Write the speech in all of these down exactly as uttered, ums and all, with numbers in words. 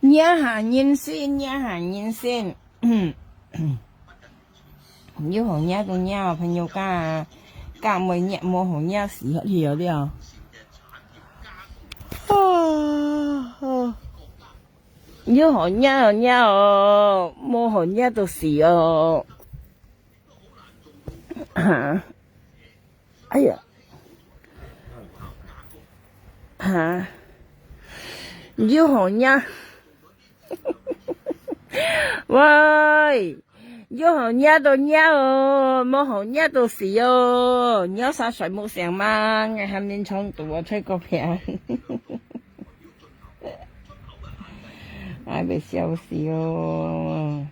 惹下人惜，惹下人惜。有好惹就惹，朋友家，家妹惹無好惹死去了。有好惹就惹哦，無好惹就死哦。哎呀，哈，有好惹。喂，有好惹就惹哦，無好惹就死哦。你有啥睡目醒嗎？我還没冲毒，我吹个片。哎，被笑死哦。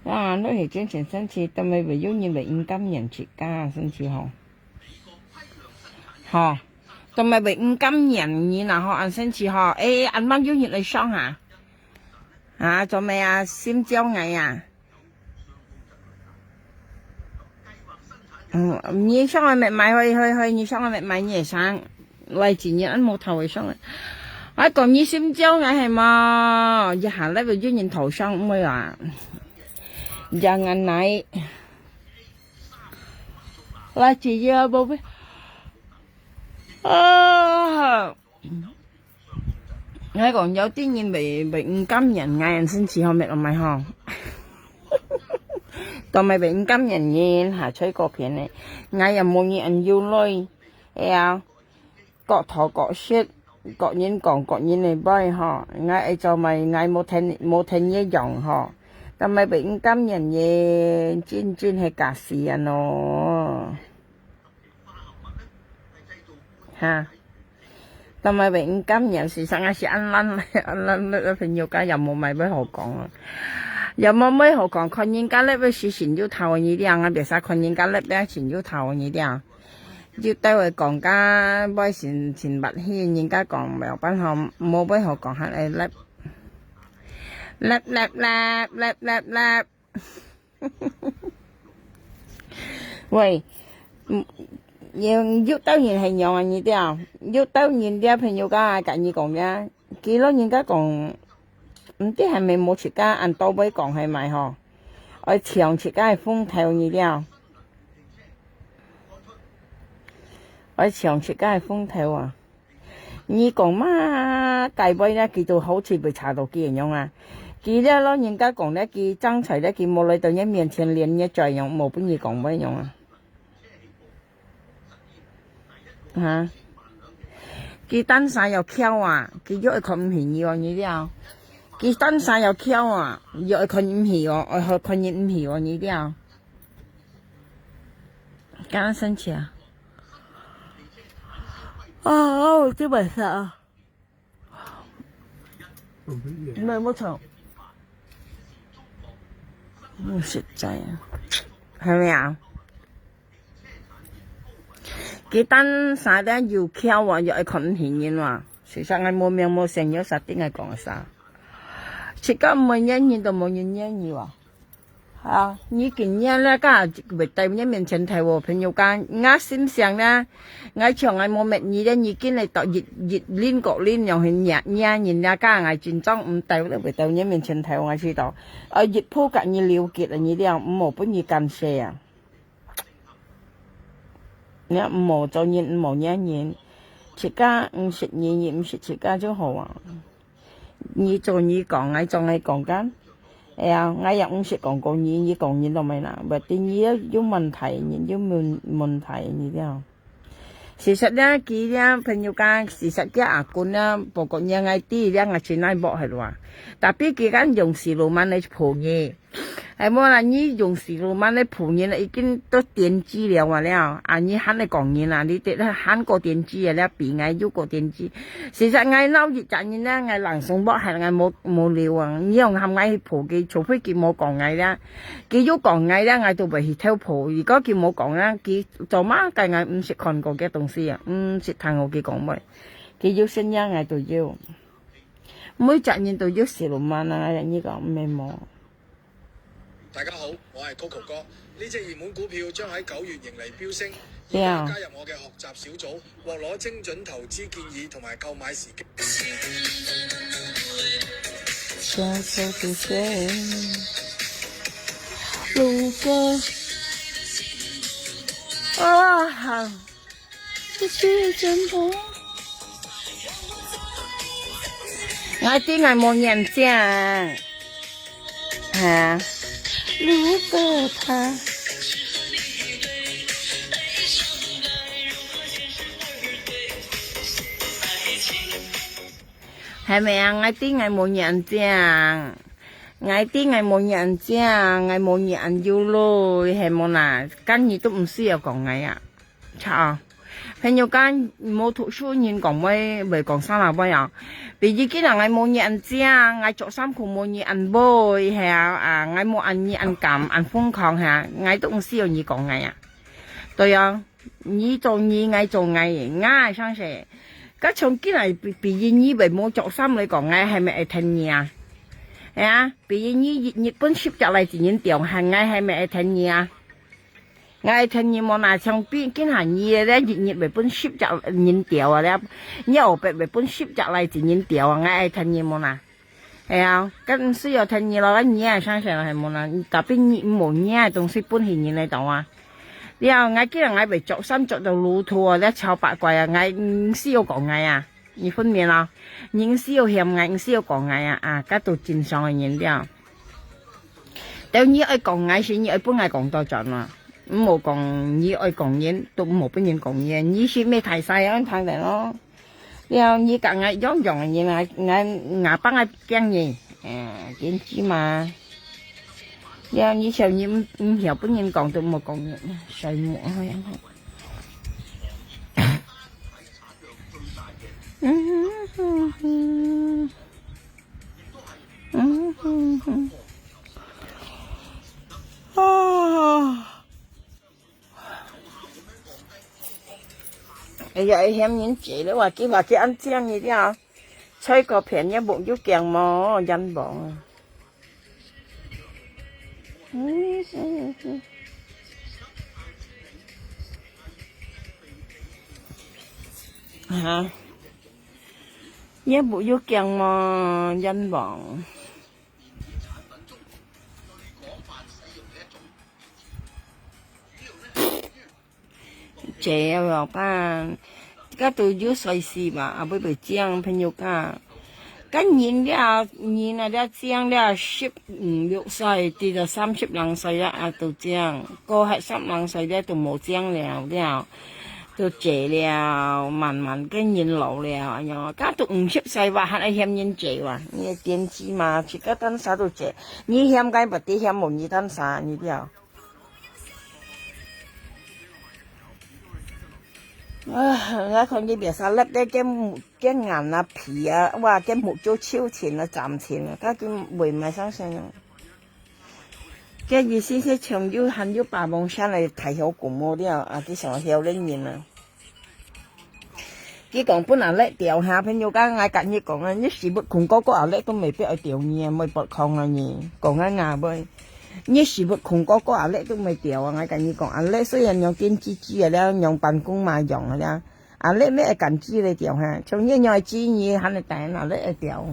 啊，你係真正生气，都没有有人会唔甘愿自家生气吼。吼，都没有唔甘愿你啦吼，恁生气吼，诶，恁慢有人来伤啊？啊，做咩啊？心焦𠊎啊？嗯，你上个月买，去去去，你上个月买你个衫，来几年俺无头个上个。哎，讲你心焦𠊎系嘛？一下来有人头上唔会啊？让俺来，来几年无买啊？ 𠊎講有啲人會，會毋甘願，𠊎人生氣吼，滅落來吼。都毋係會毋甘願人下吹過片呢，𠊎也無人恁有鐳，哎呀，各討各食，各人講各人个話吼，𠊎愛做麼，𠊎無聽，無聽你講吼，都毋係會毋甘願人，真正係假死啊喏。 哈，都毋係會毋甘願，事實上係恁懶，恁懶个朋友家也無麼會好講啊。也無麼好講，看人家咧會死神有頭你了，啊，別儕看人家咧會神有頭你了。有兜會講家會神，神發氣，人家講無辦法，無麼好講，還愛咧，咧咧咧咧咧咧。 喂，嗯，有，有兜人係仰啊，你知啊？有兜人，你朋友家甲你講呀，佢老人家講，毋知係咪無自家恁到尾講係咪吼？愛搶自家个風頭，你知啊？愛搶自家个風頭啊！ 你講麼个話呢，佢都好似會查到佢个樣啊。佢這老人家講呢，佢爭在呢，佢無來到你面前，連你嘴樣無分你講話樣啊。哈？佢單儕要翹啊，佢又愛看毋起你哦，你了。佢單儕要翹啊，又愛看毋起哦，愛看人毋起哦，你了。敢生氣啊？ 哦，哦，這回事啊。沒，沒錯。嗯，實在啊。係咪啊？佢單儕咧有翹啊，又愛看毋起人啊。事實𠊎無名無姓，有啥對𠊎講啥？自家毋會願意都無人願意啊。 啊，你今日咧，該會在你面前頭哦，朋友家，𠊎心想咧，𠊎像𠊎無滅你咧，你今日到一，一輪過輪樣去惹，惹人咧，該𠊎真正毋到咧，會在你面前頭，𠊎知道。啊，一步甲你了結啊，你了，毋好分你感謝啊。你毋好做人，毋好惹人，自家毋識你，你毋識自家就好啊。 你做你講，𠊎做𠊎講kan。哎呀，𠊎也毋識講過你，你講你都毋係啦。Berarti你有問題，你有問，問題，你了。事實咧，佢咧，朋友家，事實佢阿公咧，不過你𠊎知咧，𠊎真愛บอก係話。Tapi佢kan用siluman來抱你。 哎，無啦，你用siluman來抱人啦，已經都電擊了啊了。啊，你還來講人啊，你得還過電擊啊，了比𠊎又過電擊。事實𠊎鬧一隻人呢，𠊎langsungบอก係𠊎無，無留啊。你用喊𠊎去抱佢，除非佢無講𠊎啦。佢有講𠊎啦，𠊎都會去偷抱。如果佢無講啦，佢做麼个𠊎毋識看過个東西啊，毋識聽過佢講話。佢有聲音，𠊎都有。每隻人都有siluman啊，你講毋係無？大家好，我係 Coco 哥。呢隻熱門股票將喺九月迎嚟飆升，而家加入我嘅學習小組，獲攞精準投資建議同埋購買時機。如果啊，好，這是真的。我知我無眼睛，哈，如果他。係無啊？𠊎知𠊎無眼睛，𠊎知𠊎無眼睛，𠊎無眼有咯，係無啦？該你都毋需要講𠊎啊。 Chà, 朋友間無讀書人講會，會講啥啦會啊？比如今日𠊎無你恁靚，𠊎著衫褲無你恁美，係啊，啊，𠊎無恁你恁敢，恁瘋狂，係啊，𠊎都毋需要你講𠊎啊。對啊，你做你，𠊎做𠊎，𠊎上勢。該像今日比，比如你會無著衫來講，𠊎係毋係會疼你啊？係啊，比如你日日本十隻來一人掉，還𠊎係毋係會疼你啊？ 𠊎會疼你無啦，像比今下你咧，一日會分十隻人掉啊咧，你後壁會分十隻來一人掉啊，𠊎會疼你無啦？係啊，該毋需要疼你咯，該你也想想係無啦？Tapi你無你个東西分別人來到啊。了，𠊎今日𠊎會著衫著到露肚啊，了超八怪啊，𠊎毋需要講𠊎啊。 你分辨咯，你毋需要嫌𠊎，毋需要講𠊎啊，啊，該都正常个人了。但你愛講𠊎時，你愛分𠊎講倒轉咯。毋好講你愛講人，都毋好分人講人。你係咩大細啊，聽得咯。了，你甲𠊎一樣樣个人啊，𠊎，𠊎幫𠊎驚你，啊，點知嘛？了，你想你毋，毋曉分人講，都毋好講人，衰無。 哎呀，嫌人濟了，我今日去恁靚个了，吹个片也無有驚無，人無。 哈，也無有驚嘛，冤枉。 濟啊，老闆，該都有歲數嘛，也會會靚，朋友家。該人了，人啊，了靚了，十五六歲，直到三十零歲啊，也都靚，過下三零歲了，都無靚了，了，都濟了，慢慢个人老了，哎呀，該都五十歲哇，還愛嫌人濟哇，你个電視嘛，自家單儕都濟，你嫌該不得嫌無你單儕，你了。 啊，𠊎看佢biasa lép个，个目，个眼啊、皮啊，哇，个目珠抽筋啊、眨筋啊，佢就袂買上身啊。个意思係像有還有霸王山來大曉古墓了，啊，佢想曉个人啊。佢講分阿力掉下，朋友講，𠊎甲你講啊，你屎朏空高高阿力都未必愛掉你啊，未必空啊你，講啊牙尾。 你屎朏空高高阿力都毋會掉啊！𠊎甲你講，阿力雖然樣癲雞雞啊，了樣扮公媽樣啊，了阿力乜會敢雞來掉哈？像你樣个雞，你還會等阿力會掉？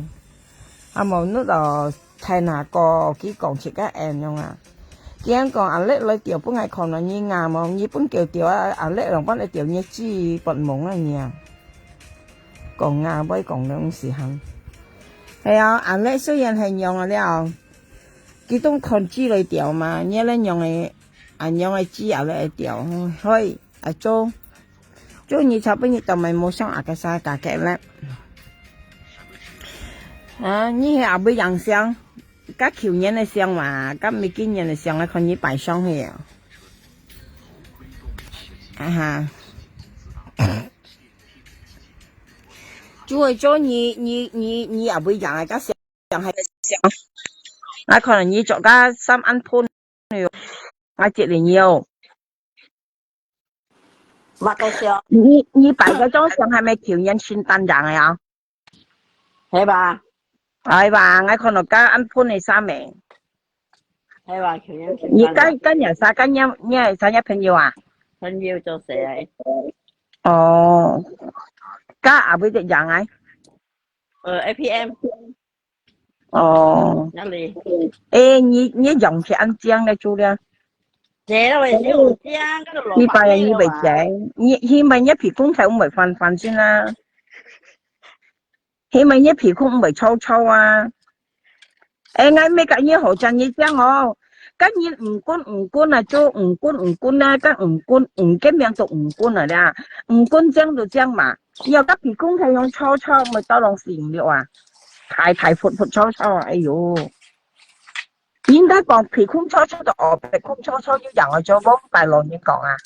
啊無，你就聽下歌，佢講自家恁樣啊。既然講阿力來掉，分𠊎看啊，你牙毛，你分狗掉啊，阿力樣般來掉，你雞發毛啊你啊！講啊，會講東西行。係啊，阿力雖然係樣啊了， 佢都看豬來掉嘛，你來樣个，啊，樣个豬也來掉，嘿，啊，做，做你差不多都買無上啊个啥價格咧。啊，你係阿妹樣相，甲舊年个相嘛，甲毋今年个相，啊，看你擺上去啊。啊哈。做做你，你，你，你阿妹樣个，甲相 相係相。𠊎看你著个衫恁funny哦，𠊎接你哦。麼个相？你，你擺个張相係毋係舊年聖誕樣个啊？係吧？係吧？𠊎看到个恁funny衫誒。係啊，舊年聖誕。你跟，跟你啥，跟你，你係啥人朋友啊？朋友做事啊。哦，跟阿妹一樣啊？呃，A P M。哦。哪裡？誒，你，你樣式恁靚个，做了。這了，我也是有靚，該個老白也有啊。你白也你袂靚，你，起碼你鼻公頭毋會翻翻先啊。 起碼你鼻孔毋會臭臭啊。誒，𠊎乜甲你好像你講哦，甲你毋滾毋滾啊，做毋滾毋滾啊，甲毋滾毋見面都毋滾啊啦，毋滾靚都靚嘛。你要甲鼻孔還用臭臭，毋會到攏死了啊，大大噗噗臭臭啊，哎喲。應該講鼻孔臭臭就哦，鼻孔臭臭就樣啊，就往大陸人講啊。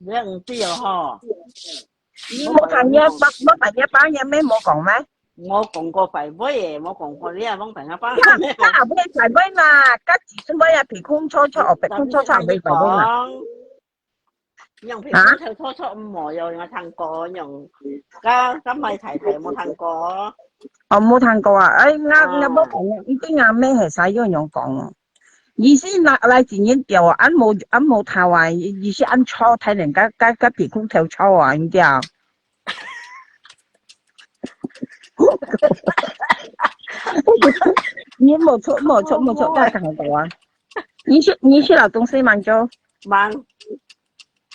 這樣子哦吼。 你無聽你爸，無聽你爸，你姆無講咩？我講過壞話誒，無講過你啊，無聽阿爸。呀，該阿妹壞話嘛，該子孫妹啊，鼻孔臭臭，鼻孔臭臭，阿妹壞話嘛。用鼻孔臭臭臭，毋好用，我聽過，用，該，該買太太無聽過。哦，無聽過啊，誒，𠊎，𠊎無講，一定阿妹係使用用講哦。 意思拿來一年掉啊，恁無，恁無頭啊，意思恁臭，太人家，家，家鼻孔頭臭啊，你知啊？你無錯，無錯，無錯，大家好啊。你是，你是老東西嗎？就？忙。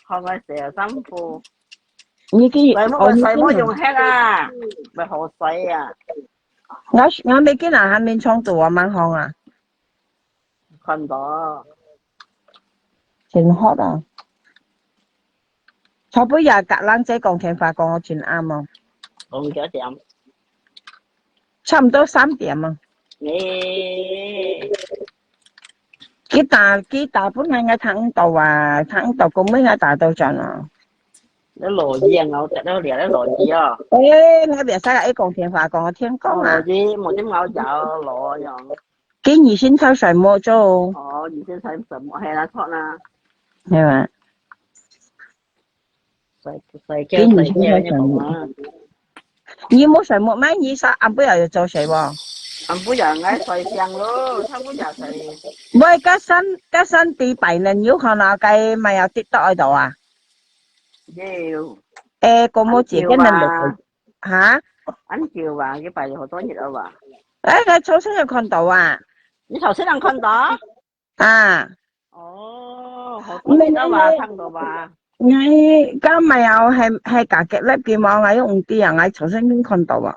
好个，洗啊，衫褲。你去，洗無，哦，你去洗無用黑啊，會好洗啊。我，我沒見啊，還沒衝突啊，蠻好啊。 看到。真好啊。昨晡夜甲蘭姐講電話講到真暗哦。講幾多點？差毋多三點啊。誒。佢打，佢打本來𠊎聽毋到啊，聽毋到，後尾𠊎打到轉啊。你落雨啊，𠊎跌到這，你落雨啊。誒，𠊎別使啊，佢講電話講到天光啊。哦，落雨，無點𠊎有落樣。 今日先抽水摸咗。哦，你先抽水摸，係啦，錯啦。係嘛？水，水叫，今日先抽水摸。水叫，你講啊。你無水摸咩？你上暗晡夜有做事無？暗晡夜𠊎睡醒咯，差不多睡。喂，該三，該三地拜年有看到該賣有TikTok愛到啊？有。誒，過無節个人落去。 哈？恁久啊，佢拜好多日了吧？誒，𠊎頭先有看到啊。你頭先有看到？啊。哦，好多日了吧，看到吧？𠊎，該賣有係，係假个粒个無，𠊎又毋知啊，𠊎頭先有看到啊。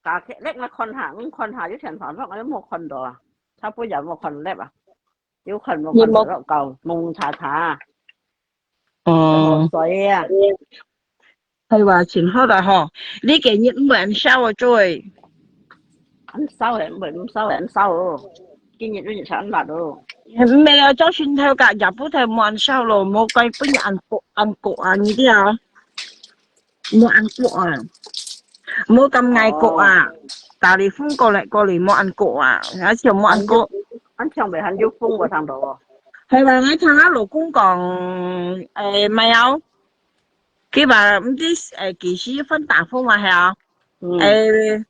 假个粒𠊎看下，𠊎看下，有天頭，𠊎又無看到啊。差不多也無看粒啊。有看無看到，搞蒙查查。 哦。水啊。係話真好啦吼，你今日毋會恁燒啊，做誒。恁燒誒，毋會恁燒誒，恁燒哦。今日你日頭恁辣哦。毋係啊，做船頭甲，也不太無恁燒咯，無怪分人恁焗，恁焗啊，你知啊？無恁焗啊，無咁危焗啊，哦。打雷風過來，過來，無恁焗啊，而且無恁焗。恁像袂還有風無聽到哦。 係啦，𠊎聽𠊎老公講，誒，賣有，佢話毋知，誒，幾時分打風啊，係啊？嗯。誒，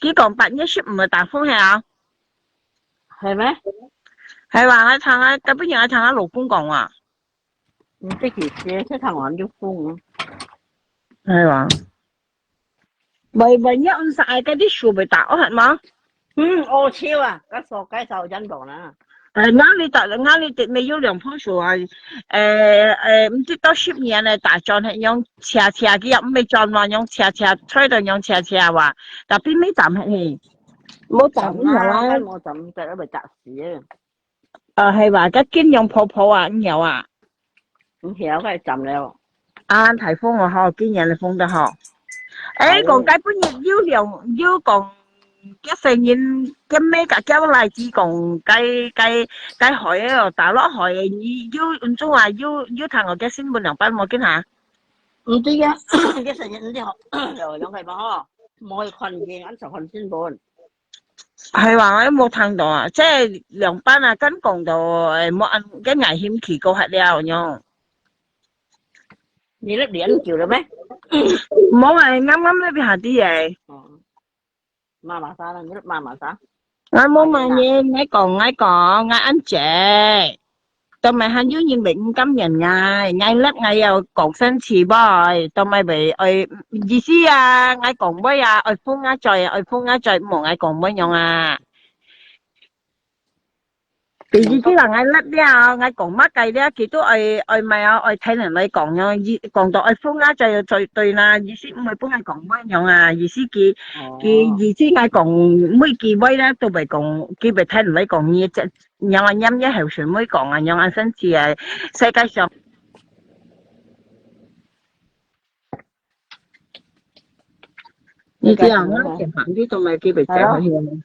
佢講八月十五會打風，係啊？係咩？係話，𠊎聽𠊎，今晡日𠊎聽𠊎老公講啊。毋知幾時，去聽還有風啊。係啊。 喂，喂，你按啥愛該啲樹會打哦，係嗎？嗯，哦，笑啊，該手，該手真多啦。誒，𠊎哩打，𠊎哩特別有兩棵樹啊，誒，誒，毋知到十年咧，打轉係用斜斜个，毋係轉彎，用斜斜，推到用斜斜哇，tapi毋係斬係，無斬，斬啦，無斬，該會砸死啊。 啊，係吧？該今年婆婆啊，你曉啊？毋曉，該斬了。啊，颱風啊，吼，今年个風得好。誒，哦。講該本日有兩，有講，該細人，該妹甲叫來子講，該，該，該海个哦，打落海个，你有，毋知啊，有，有聽過該新聞兩版無？見下？毋知啊，該細人毋知好，有兩個嘛吼，無去看見，俺就看新聞。 係話𠊎無聽到啊，即係兩班啊，跟講到，誒，無恁，跟危險期過忒了樣。你那邊久了沒？無啊，啱啱那邊下啲誒。哦，媽媽啥呢？你媽媽啥？ 𠊎無罵人，𠊎講，𠊎講，𠊎恁姐。到尾還有人會毋甘願𠊎，𠊎left𠊎要講生氣啵，到尾會愛，意思啊，𠊎講話啊，愛分𠊎嘴，愛分𠊎嘴，無𠊎講話樣啊。第二句話，𠊎left了，𠊎講麼个了，佢都愛，愛買啊，愛聽人來講樣，意，講到愛分𠊎嘴，嘴對啦，意思毋會分𠊎講話樣啊，意思佢，佢意思𠊎講每句話咧，都會講，佢會聽人來講，你這 仰啊，念个口水妹講啊，仰啊，生氣啊，世界上。你這樣，我電話你都沒給別人。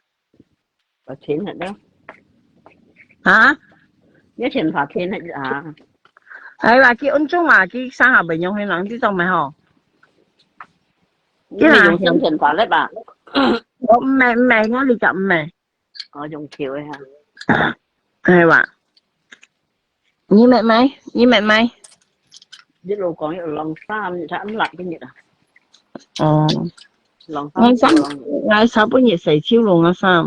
我聽了呢。啊？你電話聽了啊？哎呀，佢安中啊，佢上下朋友很冷，這種沒吼。你用相片發來吧。我毋係，毋係，我你講毋係。 哦，用橋个哈。係哇？你買買，你買買。一路講一路浪衫，你睇恁辣个日啊。哦。浪衫，𠊎衫，𠊎差不多洗秋龍个衫。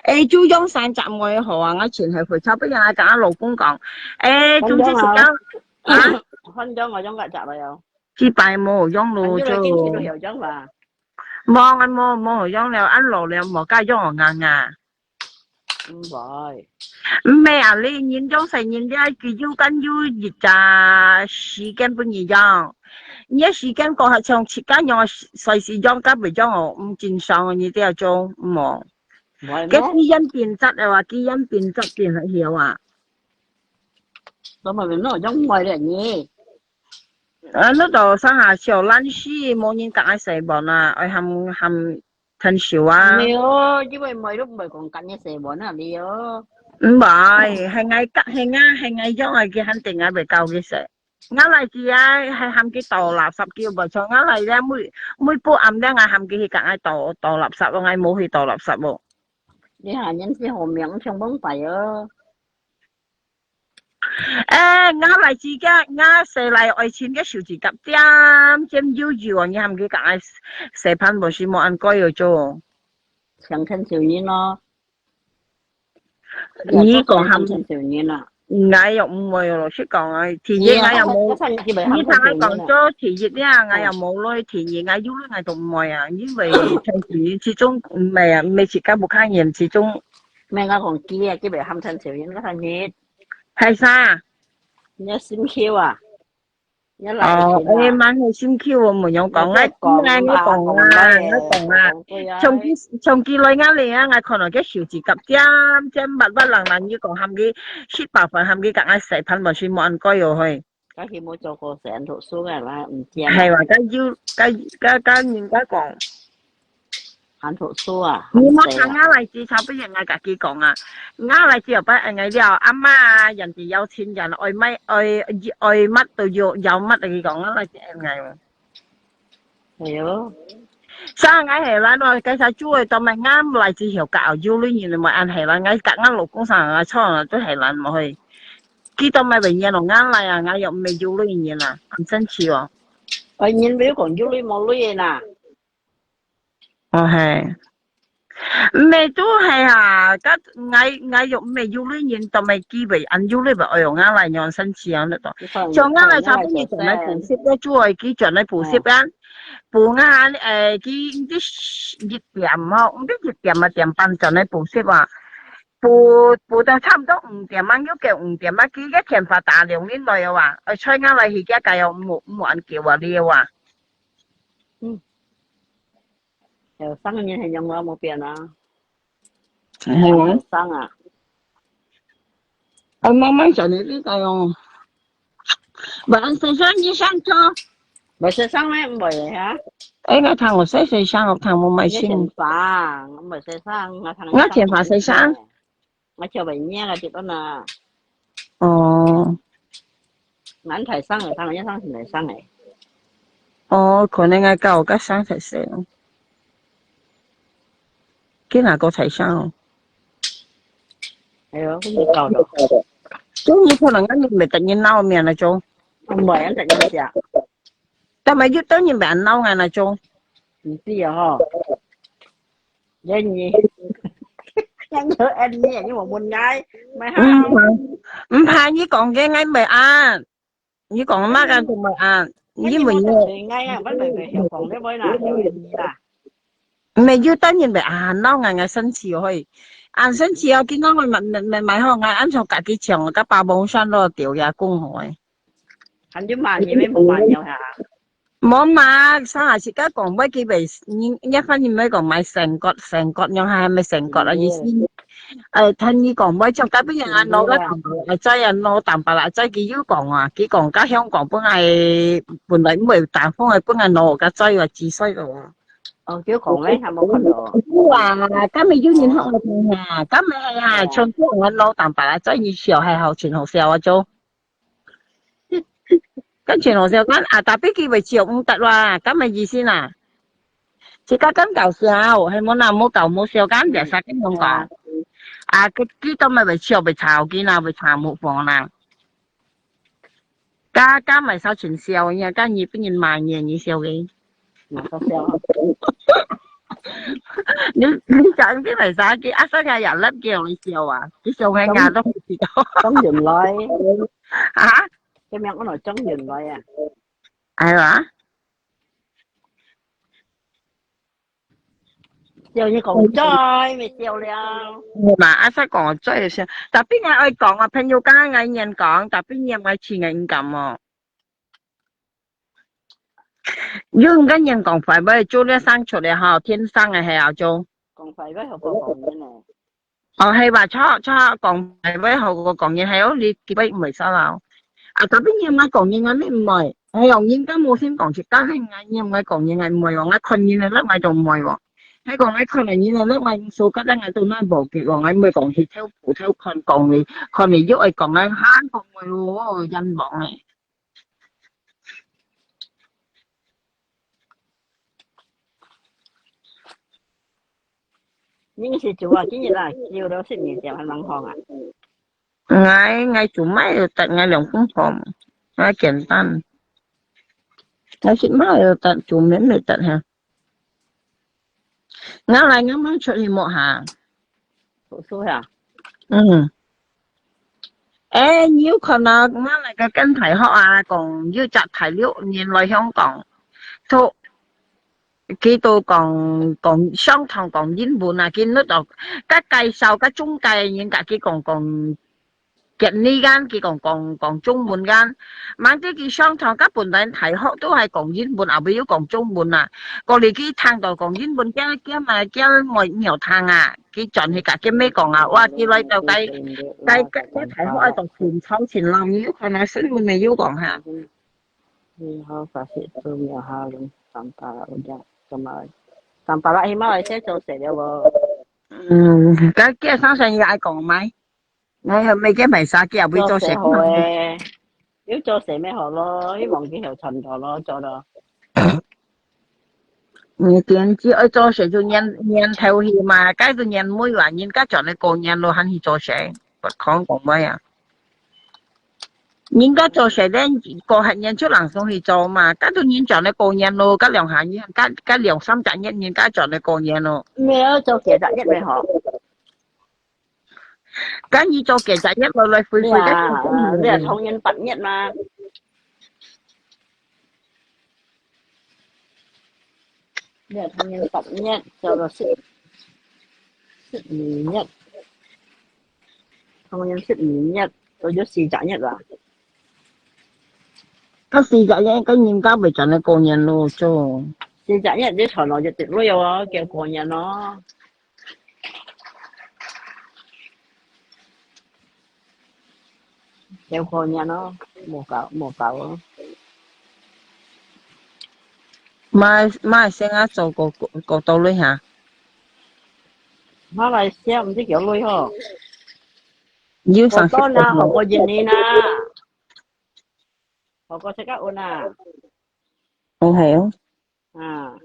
誒，就用三隻妹好啊，𠊎全係會差不多，𠊎同𠊎老公講，誒，總之係講，啊？看到我用該隻了喲。幾擺無用咯，就。有用吧？無，𠊎無，無用了，恁老了，無該用哦，硬硬。 毋會。毋係啊，你人用細人咧，佢有間有一隻時間分你用。你个時間過後，像自家用，隨時用，甲袂用哦，毋正常哦，你這種，無。該基因變質了啊，基因變質變了曉啊。我問你，用壞了你。啊，你都上下小懶尸，無人甲愛洗碗啊，愛喊，喊 趁手啊。毋係哦，因為妹都毋會講今日洗碗啊，你哦。毋係，係𠊎甲，係𠊎，係𠊎用啊，佢肯定𠊎會教佢洗。𠊎來自啊，係喊佢倒垃圾，佢又無錯。𠊎來咧，每，每晡暗咧，𠊎喊佢去甲𠊎倒，倒垃圾咯，𠊎無去倒垃圾咯。你下年先好命，像崩壞哦。 誒，𠊎來自家，𠊎洗來愛錢个手指甲尖尖幼幼哦，你喊佢甲𠊎洗盤無是無恁該哦做。想趁手人咯。你講喊趁手人啊？𠊎又毋會哦，老實講啊，第一𠊎又無，你同𠊎講做第一呀，𠊎又無鐳，第二𠊎有鐳𠊎都毋會啊，因為趁手人始終毋係啊，毋係自家屋下人，始終。毋係𠊎講佢啊，佢會喊趁手人，𠊎趁你。 係啥？你个心臼啊？你个哦，誒，蠻好心臼哦，無用講，𠊎，𠊎，𠊎講啊，𠊎講啊，長期，長期來𠊎來啊，𠊎看到佢手指甲尖尖滑滑冷冷，你講喊佢食飽飯，喊佢甲𠊎洗盤，還是無恁該哦嘿。 該佢無做過洗，讀書个啦，毋知啊。係哇，該有，該，該，該人家講。還讀書啊？你莫聽𠊎來自，差不多𠊎甲佢講啊。𠊎來自有擺恁樣了，阿媽啊，人哋有錢人，愛買，愛，愛乜都有，有乜佢講，𠊎來自恁樣。 係哦。生𠊎係懶哦，該隻豬仔當乜啱來之後搞有鐳人，毋係恁係懶，𠊎甲𠊎老公生𠊎錯啊，都係懶無去。佢當乜會認咯，𠊎來啊，𠊎又毋係有鐳人啊，恁生氣哦。哎，人會講有鐳無鐳个啦。哦係。 毋係都係啊，該𠊎，𠊎又毋係有鐳人，都毋係機會，恁有鐳會愛用啊來用生氣啊，你懂？像𠊎來差不多轉來補習，該主愛佢轉來補習啊，補啊，誒，佢毋知一點吼，毋知一點啊點半轉來補習啊，補，補到差毋多五點啊，又過五點啊，佢个電話打兩輪來啊，愛催𠊎來去，佢个又無，無恁久啊，了啊。嗯。 後生个人係樣咯，無變啊。係啊。後生啊。啊，慢慢轉你呢個用。Bạn ăn xay sang như sang cho. Bạn xay sang mấy, không phải hả? Ê, ngài thằng của xay xay sang, học thằng một mày 你 xin. 電話，我毋係先生，我聽你。我電話先生。 𠊎就會念啊，這個呢。哦。恁大聲个，當然生係大聲个。哦，可能𠊎教个聲細細咯。佢哪個大聲哦？哎喲，你教了。中意可能𠊎毋會得人鬧面那種。毋會，恁得人惜。但係有兜人會鬧𠊎那種。毋知啊吼。 願意。人有恩你，你莫問𠊎，毋係哈。毋怕，毋怕，你講个𠊎毋會恁，你講麼个都毋會恁，你問𠊎。𠊎啊，𠊎咪會曉講，你會啦，有恩你啦。毋係，有等人會啊，鬧𠊎，𠊎生氣會，啊，生氣哦，今晡日買買買買好，𠊎恁樣家己唱，甲八寶山咯，掉也講好誒。還有嘛，你們無嘛了哈？ 無嘛，上下自家講，買佢袂，你，你反正買講買成角，成角樣，還係買成角啊？意思，呃，聽你講，買像隔壁人啊，攞个淡薄，啊，再啊，攞淡薄啦，再佢又講啊，佢講甲香港本來，本來毋會打風个，本來攞个，再啊，幾歲咯。哦，佢講咧，還無看到。有啊，今日有人學我聽啊，今日係啊，像佢講攞淡薄啦，再你笑還好，真好笑啊，就。 跟全學校講，啊，tapi佢會笑毋得啦，敢个意思啦？自家敢搞笑，係無啦，無搞無笑，敢biasa咁樣講。啊，佢，佢都毋會笑，會吵佢啦，會吵無放啦。家，家咪少全笑，因為家你分人罵你，你笑个。 你，你講佢為啥？佢阿生啊，也粒叫你笑啊？佢笑个牙都唔知道。張雲來，啊？佢名安到張雲來啊？係啊？笑你講嘴，咪笑了。嘛，阿生講嘴就笑，tapi𠊎愛講啊，朋友講𠊎人講，tapi你愛試𠊎毋敢哦。 有人講人講壞話，做了生出來吼，天生个係啊，做。講壞話好過講人呢。哦，係吧？錯，錯，講壞話好過講人，係哦，你，你毋會錯啦。啊，tapi你毋愛講人啊，你毋會。係哦，人家無心講，自家係𠊎，你毋愛講人，𠊎毋會哦，𠊎看人个，𠊎就毋會哦。係講𠊎看人个，𠊎手甲，𠊎都難無結哦，𠊎毋會講去偷，偷看講你，看你又愛講𠊎，還講會哦，冤枉誒。 你是煮啊？今日啊，煮到十二點還吂放啊？𠊎，𠊎煮乜有得，𠊎兩公婆，𠊎簡單。𠊎食乜有得，煮乜有得哈。 𠊎來，𠊎吂出去摸下。讀書呀？嗯。誒，你有看到馬來个跟大學啊，講有隻大陸人來香港，讀，佢都講，講上堂講英文啊，佢那到，甲介紹，甲中介人甲佢講，講 Vietnamese kan，佢講，講，講中文kan。吂知佢上堂甲本來大學都係講英文，後尾又講中文啊。過來佢聽到講英文，驚，驚嘛，驚無，無聽啊。佢轉去甲佢妹講啊，哇，佢來到該，該，該，該大學愛到全操全浪，你有看啊，新聞咪有講哈。你好，發洩都沒有哈，用三八啦，我講，幹嘛？三八啦，起碼來先做事了無？嗯，該，該上山也愛講咩？ 哎呀，每个买啥个啊，为做事好诶，有做事咩好咯，希望佢有赚到咯，做咯。你点子爱做事就年，年头去嘛，该个年尾啊，人家赚个过年咯，还去做事，不讲讲咩啊？人家做事咧，过下年就人送去做嘛，该个人赚个过年咯，该两下年，该，该两三十年，人家赚个过年咯。没有做几十年没好。 跟你做几十日来来回回，你啊，你啊，同人八日嘛。你啊，同人八日，做到十，十二日，同人十二日，做咗四十日啦。佢四十日，跟人家咪赚个过年咯，做。四十日，你赚落一滴钳哦，叫过年咯。 有过年咯，无够，无够咯。马，马来西亚做过，过，过多耐哈？马来西亚毋知几耐吼。有三十多啦，好过一年啦。好过自家稳啊。哦，系哦。啊。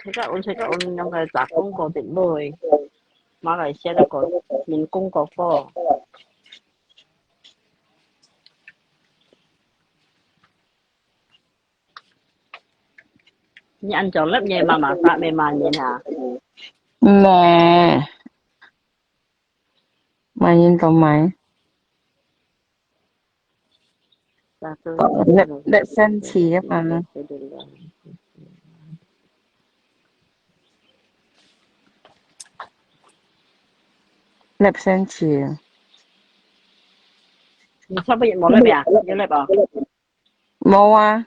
自家稳，自家稳，用个打工过得耐，马来西亚个人工过高。你恁早粒嘢嘛嘛殺咩嘛人啊？咩？買人都買。Satu 粒，粒生气啊嘛。粒生气。你差不多冇粒啊？有粒啊？冇啊。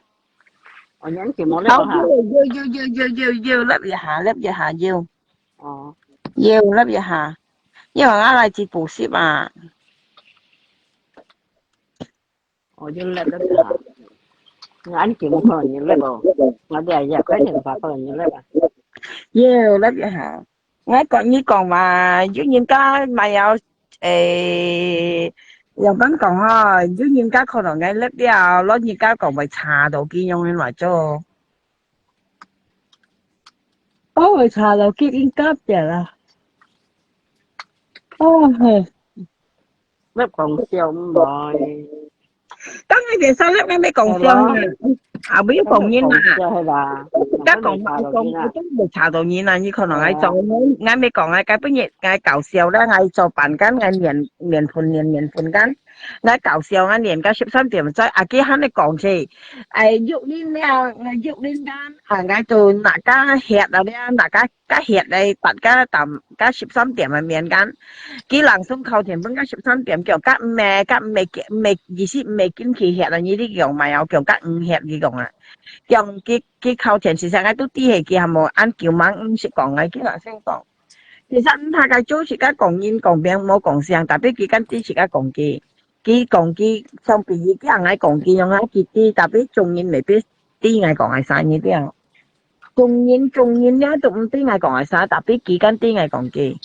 哦，你屋企冇粒啊？有有有有有有粒一下，粒一下有。哦。有粒一下，因為我來自補習啊。 哦，有粒粒啊。𠊎恁久無看到有粒哦。𠊎這也快點發覺有粒啊。有粒一下。𠊎講你講嘛，有人家買了，誒，樣般講吼，有人家看到𠊎粒了，老人家講會查到佢樣个來做。哦，會查到佢應該變啦。哦，嘿。 乜講笑毋會。當然係，三粒，𠊎乜講笑啊。啊，毋要講人啊。講笑係啦。該講講，都無查到人啊！你可能愛做，𠊎乜講啊，該本日𠊎搞笑啦，𠊎做扮間，𠊎面面盆面面盆間，𠊎搞笑，𠊎練到十三點再，啊，佢還係講起，哎，玉林了，玉林間，啊，𠊎都拿家歇了了，拿家 該歇來八个到，到十三點个面間，佢langsung敲電話分到十三點，叫甲毋係，甲毋係，毋係，意思毋係緊去歇啊，你這樣買哦，叫甲毋歇，佢講啊。叫佢，佢敲電話時，𠊎都知係佢還無恁久，吂毋識講啊，佢langsung講。其實毋怕該做自家講人講病，無講聲，tapi佢敢知自家講佢。佢講佢，相比佢，佢人愛講佢，用啊，佢知，tapi眾人未必知𠊎講个啥，你知啊。 眾人，眾人也都毋知𠊎講个啥，tapi佢敢知𠊎講佢。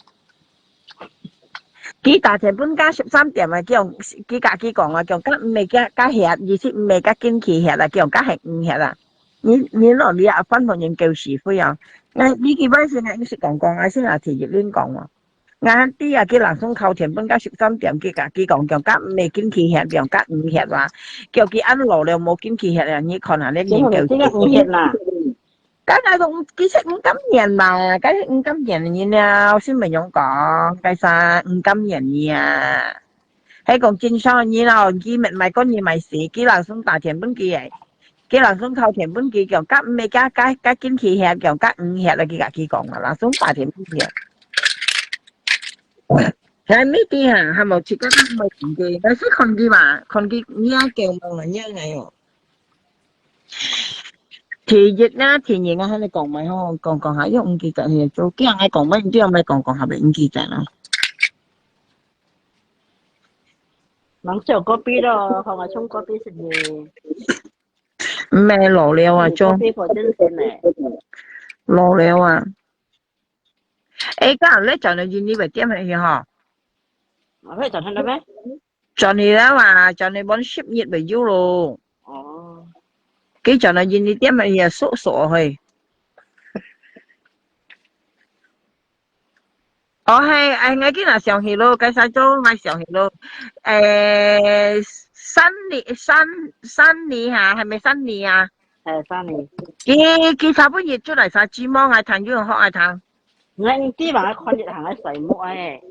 佢打電話分到十三點啊，佢講，佢甲佢講啊，講甲毋係甲，甲歇，意思毋係甲緊去歇啊，佢講甲係毋歇啊。你，你落去啊，番番人叫是非啊。𠊎，你幾擺先啊，你識講講啊，先啊，提一輪講啊。 𠊎知啊，佢langsung敲電話到十三點，佢甲佢講，叫甲毋係緊去歇，叫甲毋歇啊，叫佢恁老了無緊去歇啊，你看下你面叫佢毋歇啦。該𠊎都毋，其實毋甘願嘛，該毋甘願你了，先毋用講，該啥毋甘願你啊。係講正常你咯，佢乜買講你買死，佢langsung打電話分佢誒。 佢langsung敲電話分佢，講甲毋係甲，甲，甲緊去歇，講甲毋歇了，佢甲佢講啊，langsung打電話分佢。還毋知啊，還無自家還無講佢，但是看佢嘛，看佢，你也叫問啊，你也來哦。第一啊，第二啊，還係講嘛吼，講講下又毋記得去做，叫𠊎講嘛，你叫𠊎講講下，毋記得啦。人笑咖啡咯，看𠊎沖咖啡食呢。 毋係老了啊，做。老了啊。誒，該你轉到印尼个店去吼？我會轉到咩？轉去了啊，轉去滿十日未有咯。哦。佢轉到印尼店去啊，縮縮去。 哦，係，哎，𠊎今日想起咯，該啥做，𠊎想起咯。誒，三年，三，三年哈，係咪三年啊？係，三年。佢，佢差不多出來啥，寂寞，𠊎聽，有人學𠊎聽。𠊎毋知嘛，𠊎看一行个細目誒，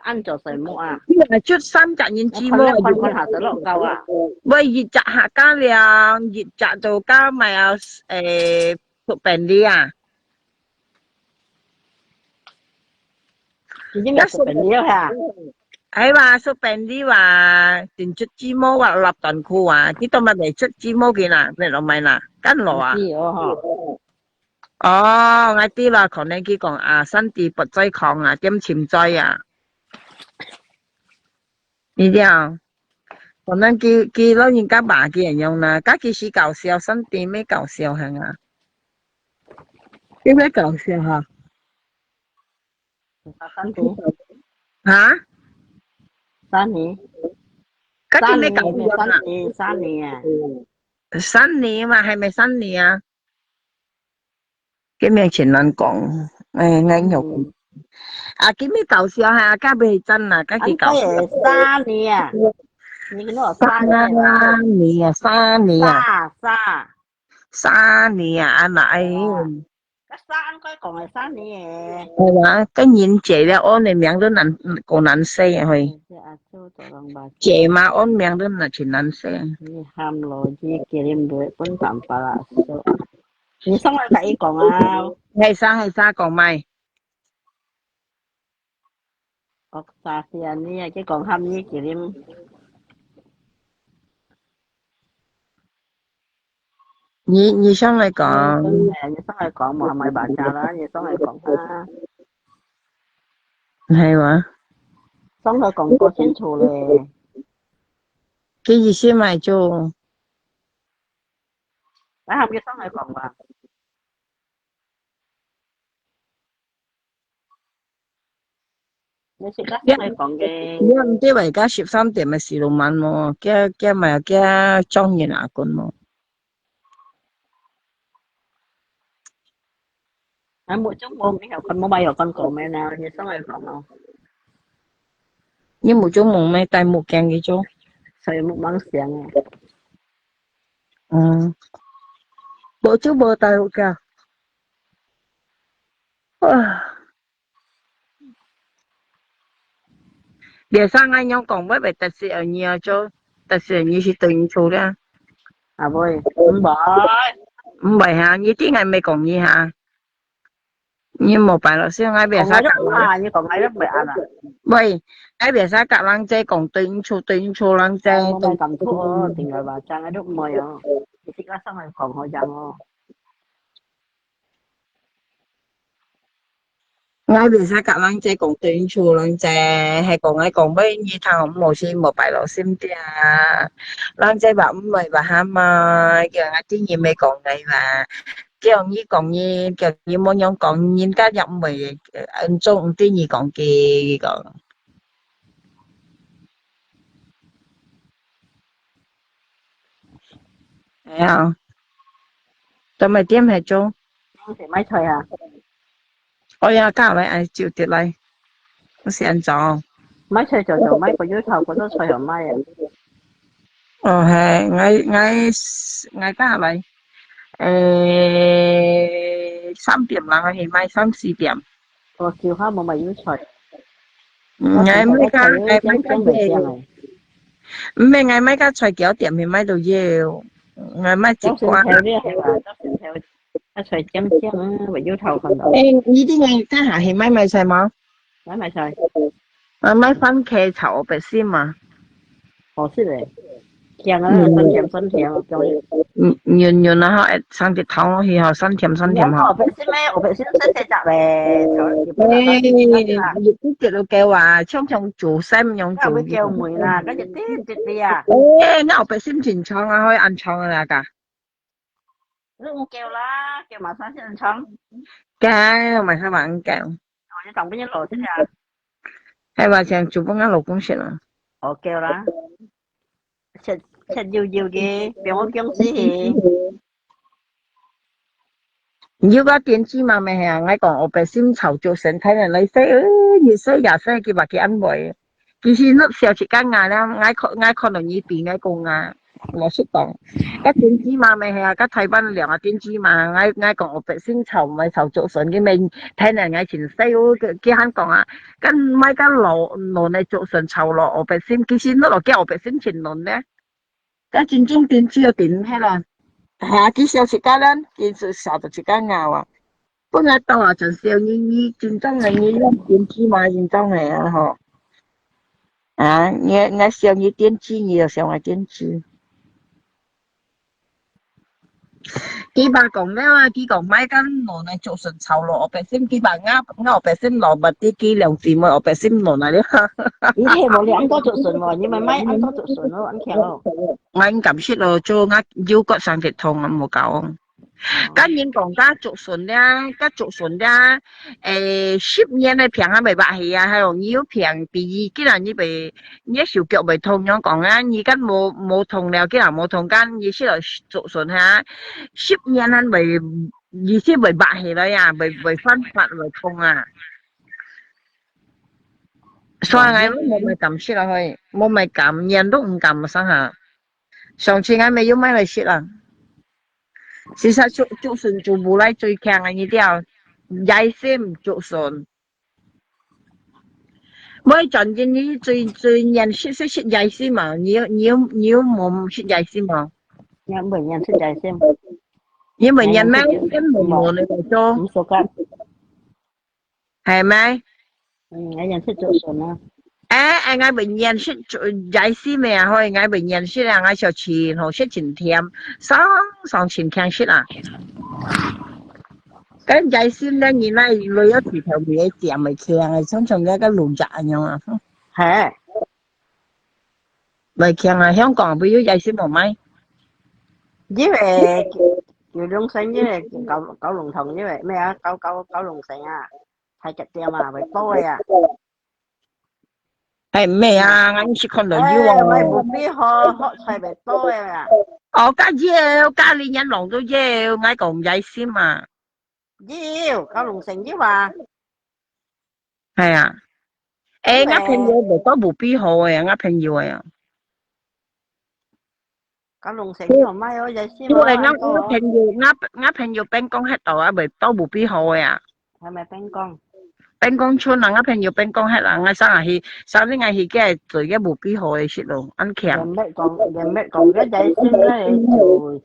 恁早細目啊。佢係出三隻人寂寞，看，看，看下，細落狗啊。喂，一隻客家涼，一隻到加埋啊，誒，出便利啊。 已經有食朋友哈。係哇，食朋友啊，定出寂寞啊，立斷褲啊，佢都乜未出寂寞个啦，你落買啦，跟落啊。係哦吼。哦，𠊎知啦，可能佢講啊，身體不在康啊，點尋在啊。你知啊？可能佢，佢老人家罵佢樣啦，該佢是搞笑，身體乜搞笑行啊。佢乜搞笑哈？ 三年。哈？三年。該佢乜搞笑哈？三年，三年啊。三年嘛，係咪三年啊？佢乜真難講，誒，𠊎有。嗯。啊，佢乜搞笑哈，該乜真啊，該佢搞笑。三年啊。你跟我三年啊。三年啊，三年啊。三，三。三年啊，啊，哪會？該三該講个三年个。係啊，該人借了，安个名都難，講難寫啊，嘿。係啊，就做人吧。借嘛，安名都難，真難寫。你喊咯，你叫你毋會分辦法啦，so。你上來同佢講啊。係啥，係啥，講咩？ 學沙西啊，你啊，佢講喊你幾點？你，你上來講。你上來講，無買白家啦，你上來講啊。係哇？上來講過清楚咧。佢意思嘛就，來，喊佢上來講吧。 你自家先來講个。你毋知話，而家十三點个時浪漫無？驚，驚嘛，驚撞人啊，棍無？啊，目中無，沒有看，無買有看過咩呢？你上來講哦。你目中無咩，戴目鏡个就。所以目盲想啊。嗯。無就無戴目鏡。啊。 別生，𠊎仰講，會毋會得罪人啊？就得罪人係對你錯了。啊，會，毋會。毋會哈，你知𠊎毋係講你哈。你無擺落去，𠊎別生講𠊎都毋怕，你講𠊎都毋會恁啊。喂，𠊎別生甲人姐講對你錯，對你錯，人姐，哎，無對你錯。無感觸哦，定來話，這樣都毋會哦。你自家上來講好樣哦。 𠊎袂使甲人姐講對錯，人姐係講𠊎講，尾你聽無，是無擺落心底啊。人姐話毋會話喊嘛，叫𠊎知你毋會講𠊎話，叫你講你，叫你無樣講，人家也毋會，呃，恩重毋知你講佢講。 哎呀，做麼點係做？你係買菜啊？哦呀，搞來，哎，就得來。我先走。買菜就就買，不要炒，不做菜好買啊。哦，係，𠊎，𠊎，𠊎搞來。誒，三點啦，係買三四點。 哦，就下無買油菜。嗯，𠊎買个，𠊎買个，毋係，𠊎買个菜九點係買到有，𠊎買一罐。早晨頭咧係吧？早晨頭，啊，菜靚靚啊，會有頭看到。誒，你知𠊎家下係買麼菜無？買麼菜？啊，買番茄炒白心嘛。 好食咧，甜啊，嗯。酸甜酸甜，中意。嗯，軟軟啊，吼，誒，生得透去吼，酸甜酸甜吼。你講白心咩？白心細細隻咧，就一般人都食啦。誒，你不覺得夠啊？像像煮三樣煮。該會夠味啦，該一滴滴滴啊。誒，該有白心真長啊，可以恁長啊啦，噶。 你有夠啦，夠嘛三千長。夠，嘛三萬夠。哦，你當兵落去啊？係話想煮分𠊎老公食啊。哦，夠啦。切，切幼幼个，分𠊎放死去。你有个電子嘛咩啊？𠊎講，我白心炒竹筍，太難來食，呃，越食越食，佢話佢安慰。 其實你小食間啊，𠊎看，𠊎看到你比𠊎講啊，老實講，該電子嘛，咩係啊，該台灣兩個電子嘛，𠊎，𠊎講我百姓炒，毋係炒竹筍，因為台南𠊎真細，佢，佢還講啊，該買該老，老个竹筍炒落，我百姓，其實你落叫我百姓真嫩呢。 該真正電子个電迄啦。係啊，佢小食家人，佢就少到自家咬啊。本來到啊，真少你，你真正个，你用電子嘛，真正个啊吼。啊，你，你少你電子，你就少我電子。佢爸講了啊，佢講買間無奈竹筍炒落，我百姓佢爸咬，咬百姓落，物啲佢兩姊妹，我百姓無奈了。你係無兩個竹筍無？你咪買恁多竹筍咯，恁強咯。 𠊎毋敢食咯，做𠊎腰骨生結痛啊，無搞。哦。跟人講，該竹筍咧，該竹筍咧，誒，十年个病還未發起啊，還有你有病，第二，既然你被，你个手腳會痛，樣講啊，你跟無，無痛了，既然無痛，跟你食了竹筍哈，十年還未，你是會發起來呀，會，會翻發，會痛啊。所以𠊎無，無乜敢食啊，嘿，無乜敢，連都毋敢，麼生哈。 上次𠊎乜有買來食啊。事實竹竹筍做毋來最強个，你知啊？野心竹筍。每轉印尼最最難食食食野心嘛，你有你有你有無食野心無？你有無難食野心？你有無難咩？你有無難个做？毋熟个。係咩？嗯，𠊎難食竹筍啊。哎哎，𠊎會難食竹野心个啊，吼，𠊎會難食啊，𠊎小錢吼，食真甜，爽爽真強食啊。該野心咧，你那裡有提頭尾个尖个強个，像像該个龍眼恁樣啊。嘿。來強啊，香港不有野心無賣？因為九龍城，因為九九龍塘，因為咩啊？九九九龍城啊，太極店啊，會多个啊。哎，咩啊，𠊎係看到有哎，買哦。無必好，好菜會多个啊。哦，該有，該裡人弄都有，𠊎講野心啊。有，九龍城有啊。係啊。哎，𠊎朋友有个。會到無必好个，𠊎朋友个啊。九龍城有賣哦，野心哦，因為𠊎，𠊎恁多哦。朋友，𠊎，𠊎朋友變講歇到啊，會到無必好个啊。係咪變講？變講村啊，𠊎朋友變講歇啊，𠊎上下去，上日𠊎去該做个無必好个食咯，恁強。連乜講，連乜講，該野心那个煮，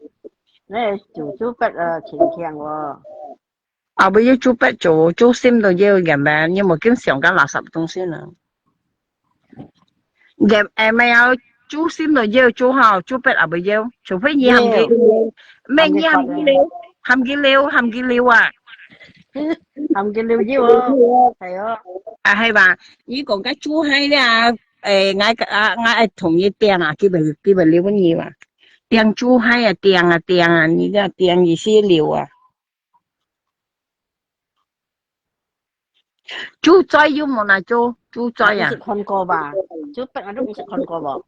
那个煮煮不呃，挺強哦。 啊，毋要煮白做，煮心都要个咩？你無見想个垃圾東西呢？也，也沒有煮心都要煮好，煮白也毋要，除非你喊佢，要，咩你喊佢溜，喊佢溜，喊佢溜啊！喊佢溜要哦，係哦。啊，係吧？你講个煮海了，誒，𠊎个啊，𠊎愛同你訂啊，佢會，佢會溜你嘛。訂煮海啊，訂啊，訂啊，你這訂你先溜啊。 豬嘴有無啊？豬，豬嘴啊？毋識看過吧？豬八啊，都毋識看過無？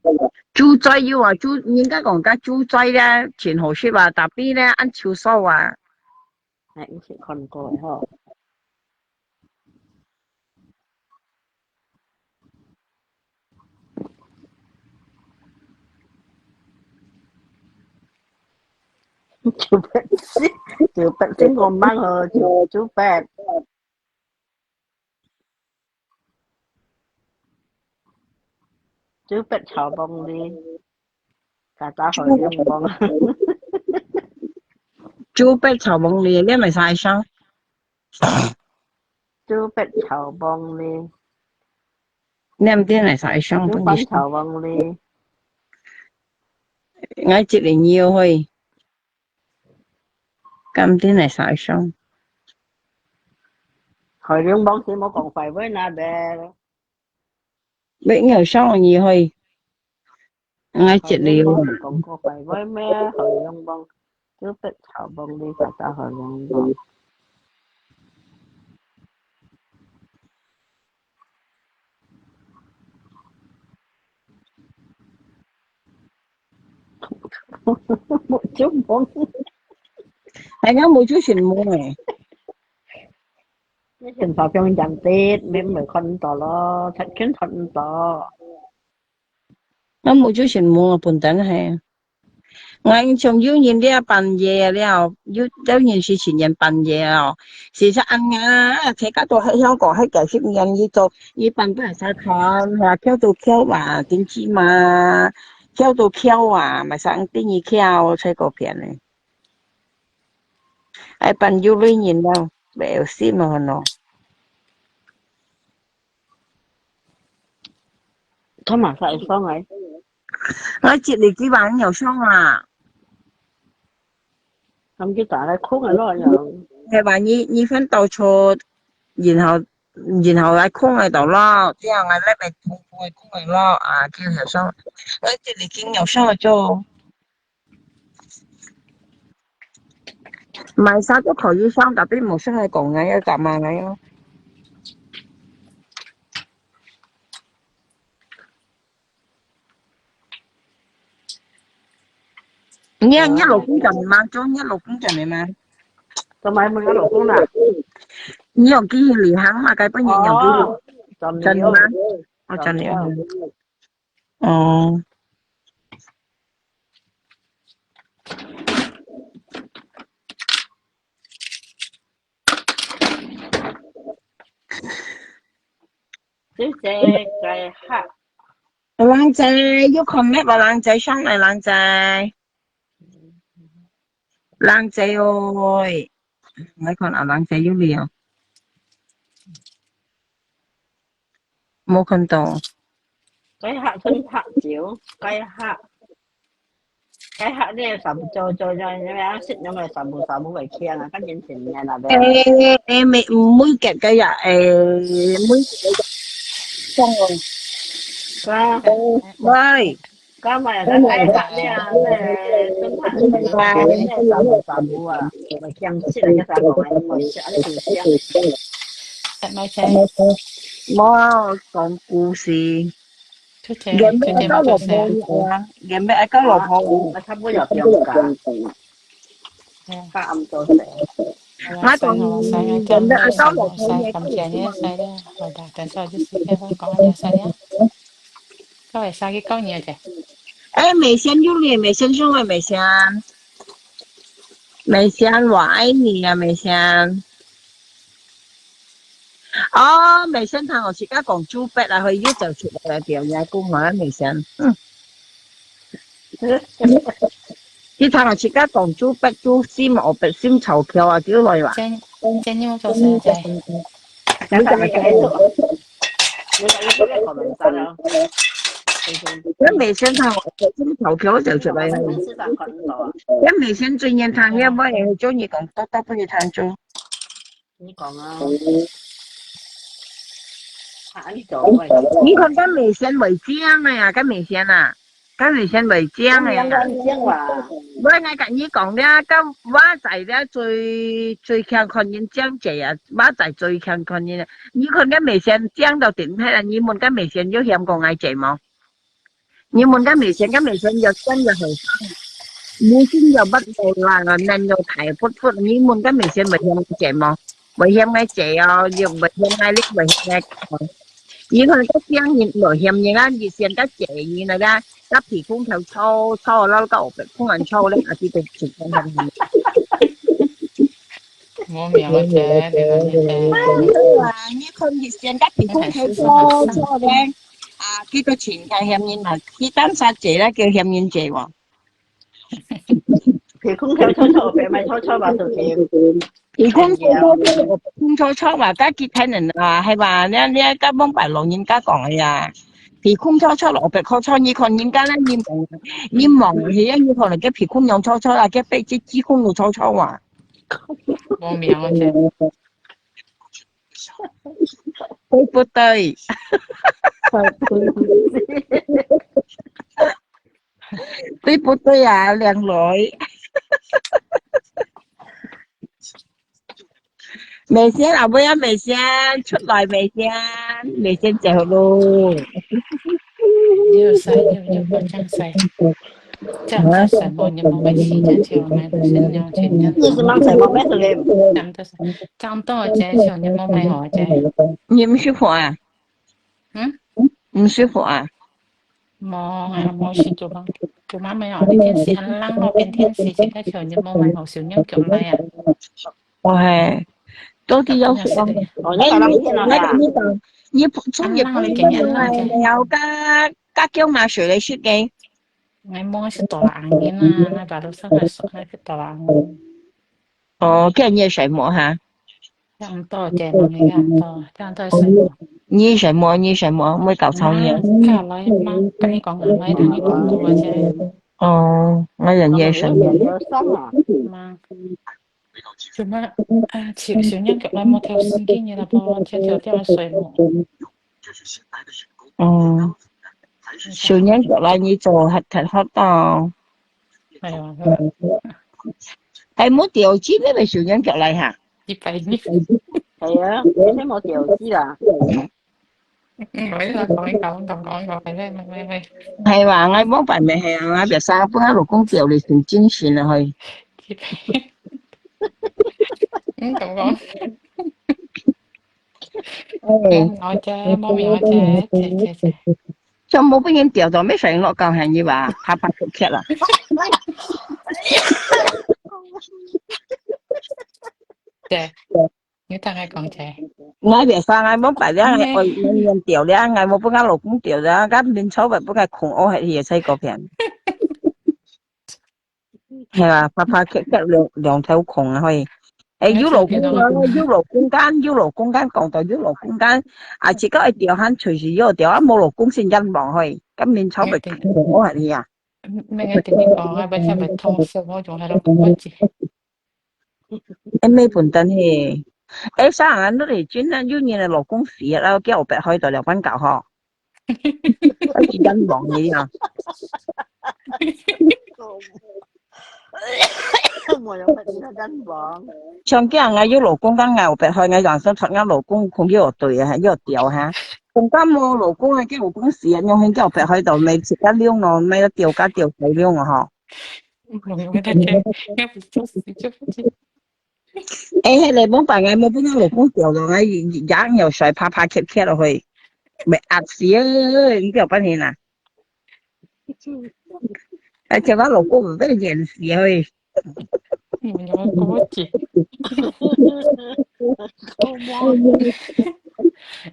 豬嘴有啊，豬，人家講个豬嘴咧，真好食啊，tapi咧，恁臭臊啊。哎，毋識看過吼。豬八，豬八，真个蠻好，豬，豬八。 豬八炒黃梨，加打海龍王。豬八炒黃梨，你毋使想。豬八炒黃梨。你毋知係啥想，豬八炒黃梨。𠊎一日要去。 敢定係啥想？海龍王先莫講壞話那咧。你有想你去，𠊎一日啊。海龍王先講過壞話咩？海龍王，豬八炒黃梨，加打海龍王。 目珠蒙。哎，𠊎目珠先蒙誒。你先發表人哋，你毋會看到咯，睇，看到。𠊎目珠先蒙啊，本等係。 𠊎印象有人咧半夜了，有，有人是情人半夜哦。是說恁樣啊，大家都喺香港，喺幾十年，佢做，佢半夜才看，啊，跳到跳啊，點知嘛，跳到跳啊，嘛上第二跳，在嗰片呢。哎，半夜有人了，袂有事嘛，喏。 佢嘛使上來。𠊎接你幾晚有上啊？佢就打來空个咯，又。係吧？你，你翻到出，然後，然後來空个到咯，這樣啊，那邊通通个空个咯，啊，就有上。𠊎接你幾有上就。 買衫都可以上，tapi無上來講，𠊎愛幹嘛，𠊎愛。你，你老公叫你嗎？做你老公叫你嗎？做麼个問𠊎老公啦？你有去旅行嘛？該半年有去旅，哦，轉了。轉了嗎？哦，轉了。轉了。哦。小姐，該下。阿郎仔，有 comment 無？郎仔，上來，郎仔。郎仔喂，來看啊，郎仔有無？無看到。該下，該下，酒，該下。 該下呢，全部做做做，因為啊，食用个全部全部會強啊，跟人情人啊，對啊。誒誒，每每個个呀，誒，每個个呀，講哦，啊，喂，該嘛，該該下呢，呢，真怕呢，全部全部啊，會強食啊，該全部會食啊，你就食。食麼个？無講故事。 出去，原本愛到老婆个啊，原本愛到老婆个。啊，差不多要放假。嗯。下暗做事。我講，原本愛到老婆个，感謝你，晒了，好的，等下就时间，我講你晒了。各位，下去告你的。哎，美仙有咧，美仙兄啊，美仙。美仙，我愛你啊，美仙。 哦，美仙聽我自家講豬八啊，佢又走出來了，表演公啊，美仙。嗯。你聽我自家講豬八、豬心、哦，八心炒票啊，叫來哇。今，今日做啥个？那美仙聽我八心炒票走出來了。那美仙最近聽，要不然中意講多多不如聽豬。 你講啊。啊，你講，我講。你看該美仙會靚个呀，該美仙啊，該美仙會靚个呀。我兩個人靚哇。我愛甲你講了，該華仔了最，最強看人靚姐啊，華仔最強看人啊。你看該美仙靚到頂忒啊，你問該美仙有嫌過𠊎姐無？ 你問該美仙，該美仙又靚又後生，又新又白又靚啊，靚又大闊闊。你問該美仙會嫌𠊎姐無？會嫌𠊎姐哦，又會嫌𠊎靚，會嫌𠊎高。你看該靚人會嫌人啊，你嫌該姐人啊，該，該鼻空頭臭臭，然後該後背空還臭咧，啊，這個情況下面。 無名个姐，你講个姐。哎呀，你看你現在皮膚黑搓搓咧，啊，這個情感嫌人嘛，佢單殺姐咧，叫嫌人姐喎。皮膚黑搓搓，白白搓搓嘛，就係。皮膚黑搓搓，白白搓搓嘛，該其他人啊，係吧？你，你該幫白老人家講个呀。皮膚黑搓搓，白搓搓，你看人家咧，你望，你望，係啊，你看那個皮膚樣搓搓啊，該背脊肌膚都搓搓啊。 無名个姐。對不對？對不對啊，靚女？美仙啊，不要美仙，出來美仙，美仙走路。你有晒，你有，你有，你有晒。 這樣就什麼，你莫買起，這樣就買，是你要錢，這樣就你是買什麼？買什麼？這樣都是，這樣多少錢？就你莫買好，這樣。你毋舒服啊？嗯？毋舒服啊？無啊，無事，就講，就買買哦。你天時恁冷咯，變天時，現在就你莫買好，小人腳來啊。喂，到底要說，哦，你講，你講，你講，你從日本來了，加，加叫嘛，誰來食个？ 𠊎無食到冷人啊，𠊎把路上來說，𠊎食到冷人。哦，今日睡無哈？這樣多姐，問你這樣多，這樣多睡無？你睡無，你睡無，毋會搞吵你啊。啊，來嘛，跟你講啊，來同你講，我先。哦，𠊎人也睡無。嘛，什麼？啊，小，小人腳來無條件个啦，無條條條睡無？ 嗯，小人腳來你做還忒好到。哎呀，還無調劑咩？小人腳來哈？一百二。係啊，你聽無調劑啦。嗯，我一直講一講，講講講，係咩？係咩？係嘛？𠊎無辦法，係啊，𠊎別生分𠊎老公調你，真精神啊，嘿。一百。嗯，講講。 哎，無名个姐，無名个姐，姐，姐，姐。全部分人調到，乜使落教喊你吧，啪啪哭哭啦。姐，你等下講姐。，𠊎別生，𠊎無擺了，𠊎愛人人掉了，𠊎無分𠊎老公掉了，該明朝會分𠊎窮屙下去个菜果片。係啊，拍拍劇劇兩兩頭空啊，嘿。誒，有老公啊，有老公間，有老公間，講到有老公間，啊，自家愛掉還隨時要掉，啊，無老公先冤枉，嘿。該明朝會窮屙下去啊。 明明跟你講，我要先被痛死，我仲喺度不知。誒，沒本等嘿。誒，啥啊？你哋真係有人个老公死了，叫白開到了關搞吼。而且冤枉你啊！我有乜冤枉？像這樣啊，有老公，剛剛有白開，我晚上出我老公，空又對啊，又掉哈。同家無老公啊，叫老公死啊，用心叫白開到，每次个溜咯，每個掉个掉，才溜啊吼。 我有个在这，要不就是就不是。哎，迄个冇辦法，我冇分我老公掉咯，我也要摔啪啪切切落去，咪壓死啊！你叫半天啊！而且我老公毋得演死啊！你们有个姐，好吗？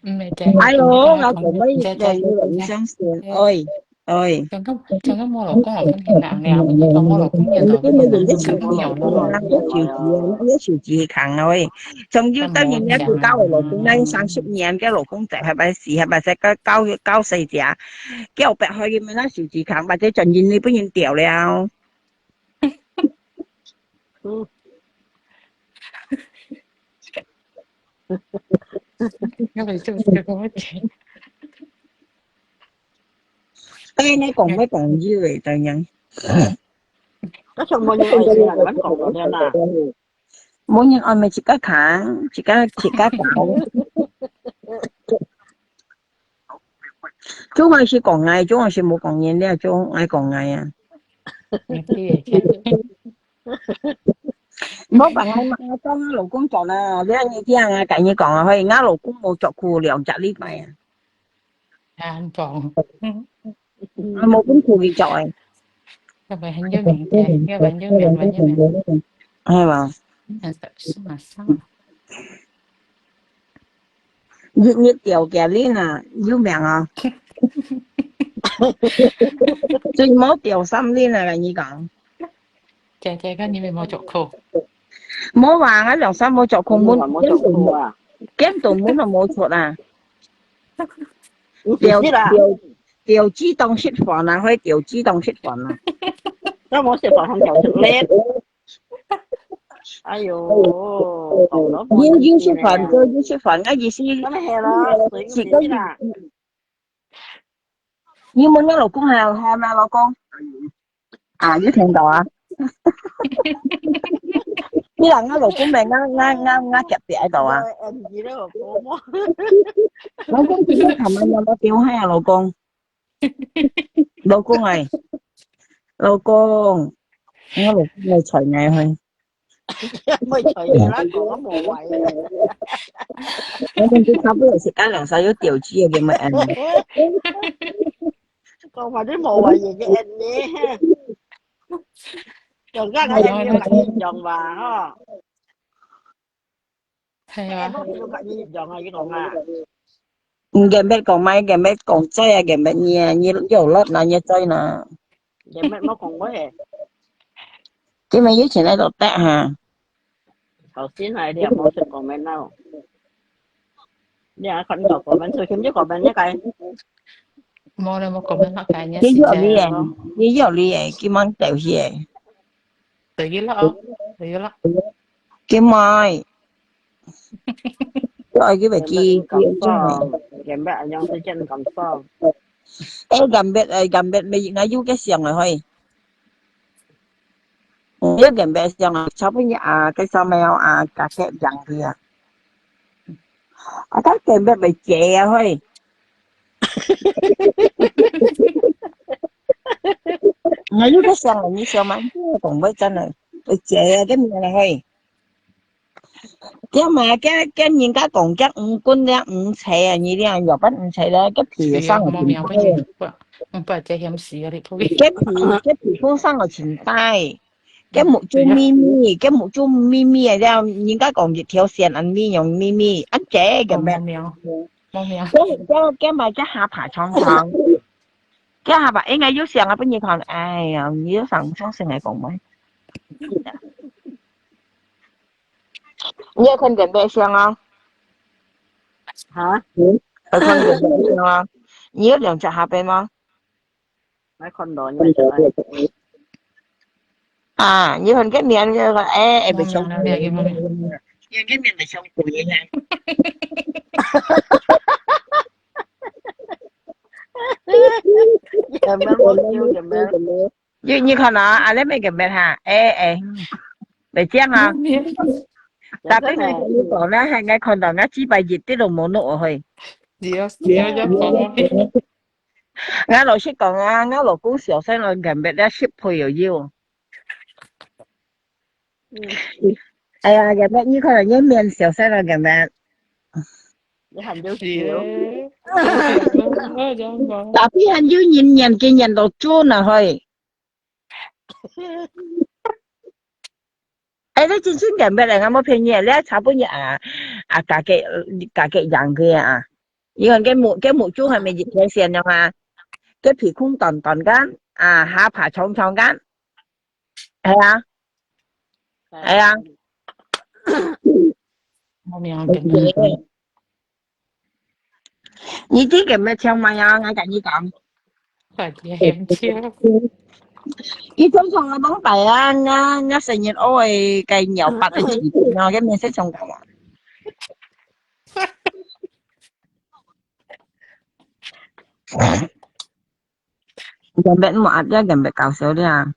没得。哎呦，我怎么一点都不相信？哎。 哎，像个像个我老公，我分你讲了，我讲我老公也老公，你看不了了。你手机，你手机看啊喂，从有当年也是教我老公那三十年，个老公在还白死，还白在教教教谁家，叫白开个那手机看，把这转进你不能掉了。 因为就是个问题。哎，你讲乜讲有诶，怎样？那全部人爱情啊，咱讲到了啦。冇人爱咪自家看，自家自家讲。中还是讲爱，中还是冇讲人了，中爱讲爱啊。你可以这样。 冇办法嘛，我讲我老公讲啦，你你听啊，跟你讲啊，嘿，我老公冇着裤两只礼拜啊，很棒。冇本裤佢着诶，要不然很有名的，要不然有名，要不然有名。系嘛？那是什么啥？你你掉几年啊？有名啊？最冇掉三年啊，跟你讲。 姐姐，看你有冇着裤？冇啊，我两三冇着裤，冇冇着裤啊，见到冇都冇出啊。唔是啦，掉掉鸡当食饭啊，可以掉鸡当食饭啊。那冇食饭，红条食咧。哎呦，讲到有有食饭，有有食饭，我意思。那么系啦，随你啦。 你问我老公还还吗？老公？啊，有听到啊？你讲我老公咩？我我我我隔壁喺度啊。你个老公么？老公，今天他们有冇丢下啊？老公，老公哎，老公，我老公来睬你去。唔会睬你啦，讲我冇坏。我们就差不多是干两三有掉鸡的，你们嗯。讲话你冇坏人嘅人呢。用家个人用个人用话吼。系啊。用个人用啊，你讲啊。你跟别讲嘛，跟别讲在啊，跟别你你有了那你在呢？你乜冇讲过嘿。今日有钱来到带哈。头先系你又冇食讲咩咯？你还看到讲咩？最近就讲咩？你个冇了，冇讲咩，那个人你有理诶，你有理诶，今晚掉去诶。对于了，对于了。今晚。我爱去别记，记中诶。人乜样是真感伤。诶，干别诶，干别没那有个想了嘿。有干别想了，差不多啊，个上面啊，加个两个啊。啊，个干别没结啊嘿。我有个想了，你想嘛，你讲我真的，没结啊，个没了嘿。 叫嘛，叫叫人家讲叫五棍了五尺啊，你这样有办五尺了，个皮上我没有不行，不不不这样死啊，你不会。个皮个皮肤上个裙带，个目珠咪咪，个目珠咪咪个，了人家講一條線恁咪樣咪咪，恁姐个咩？無名，無名。个个个嘛个下巴長長，个下巴應該有相啊，分你看。哎呀，你都想相信來講咩？你有看見白相啊？哈？有看見白相啊？你有兩隻下巴嗎？ 來看到你們出來。啊，你看个面个，哎，哎，白相，你个面白相不一樣。有沒有？有沒有？你你看啊，啊，你沒个面哈，哎哎，白相啊。Tapi你你講呢，還愛看到，𠊎幾百日都無弄去。你要你要要講。 𠊎老實講啊，𠊎老公小細佬眼白了十倍又有。哎呀，眼白你看人家面小細佬眼白，你還有是耶。tapi還有人年紀年到豬呢嘿。 哎，你真正眼白咧，𠊎無騙你，你還差不多啊，啊，價格價格樣个啊。你看个目个目珠係咪一條線樣啊？个鼻孔短短个，啊，下巴長長个，係啊，係啊。無名个。 你知个咩像麼樣？𠊎同你講，快點嫌棄。你通常我講白啊，𠊎𠊎成日愛个尿白个字，然後个面色像咁啊。人別莫壓力，人別搞笑了。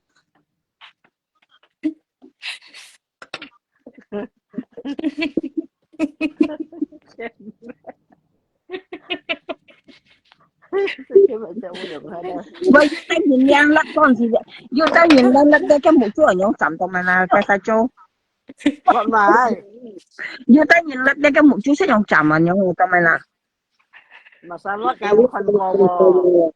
Wah, you tanya yang lak kon si, you tanya yang lak dia kan muncul yang jam tu mana kata jo. Buat mai. You tanya lak dia kan muncul si yang jam yang tu mana. Masalah kau bukan kau.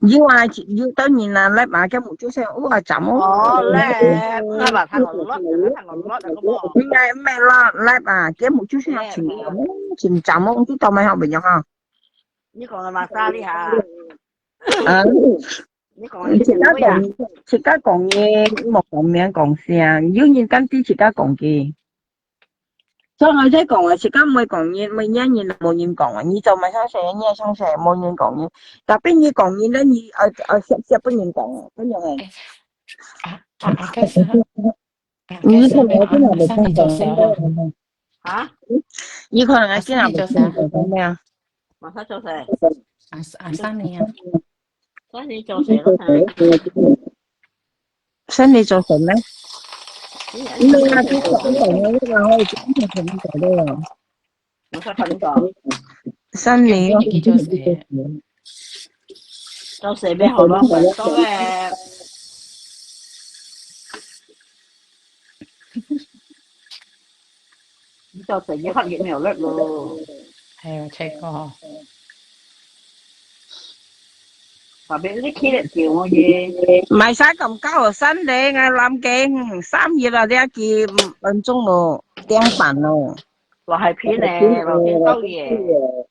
You ah, you tanya na lak mah kan muncul si oh jam oh. Oh, lek. Nah, bah, thằng ngon lót, thằng ngon lót, thằng ngon lót. Ngai mai lak lak ah, kan muncul si yang jam oh, jam jam oh, tu tao mai hao bình yang ah. 你講个馬莎利哈？啊，你講个自家講，自家講个，莫講名講姓，有人敢知自家講个。所以我在講啊，自家毋會講人，毋會惹人，無人講啊。你做麼个相信，你也相信，無人講人。Tapi你講人咧，你呃呃，識識分人講啊，分人个。啊啊，該是啊，你該是啊，看我今日啊，三年做事啊，啊？你看啊，啊，今日三年做事啊，做咩啊？馬莎做事？啊啊，三年啊，三年做事咯，三年做事咩？你你啊，你講你講，你講，我已經聽你講了。馬莎同你講，三年哦。你做事，做事咩好咯，做个。你做事你發現沒有力咯？還有這個，特別你企得久我嘢，買晒咁高三年啊，諗緊三月啊，這幾分鐘咯，點辦咯。落係片咧，落片高嘢，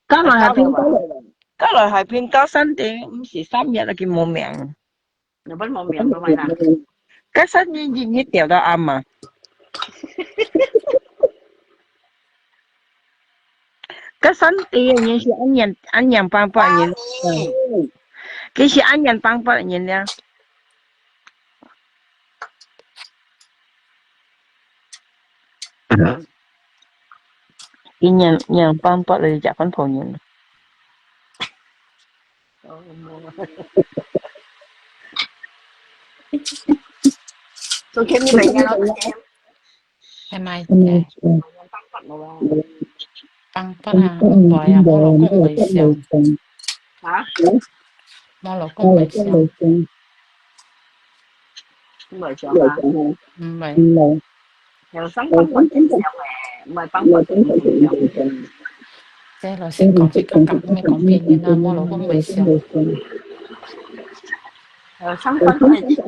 今日係邊高？今日係邊高三點，毋係三月啊，佢無名。你分我面都買啦。該三月一日掉到暗啊。該三點人係安年安年半半人，佢係安年半半人呀。一年年半半了，就食飯泡面。 So can you bring out the game? 係咪？當發冇啊？當發啊，毋會啊，無老公會想，嚇？無老公會想，唔係想啊？毋會。有生當發嘅時候誒，唔係當發嘅時候。這老師講這個講，毋係講別人啊，無老公會想。有生當發嘅時候。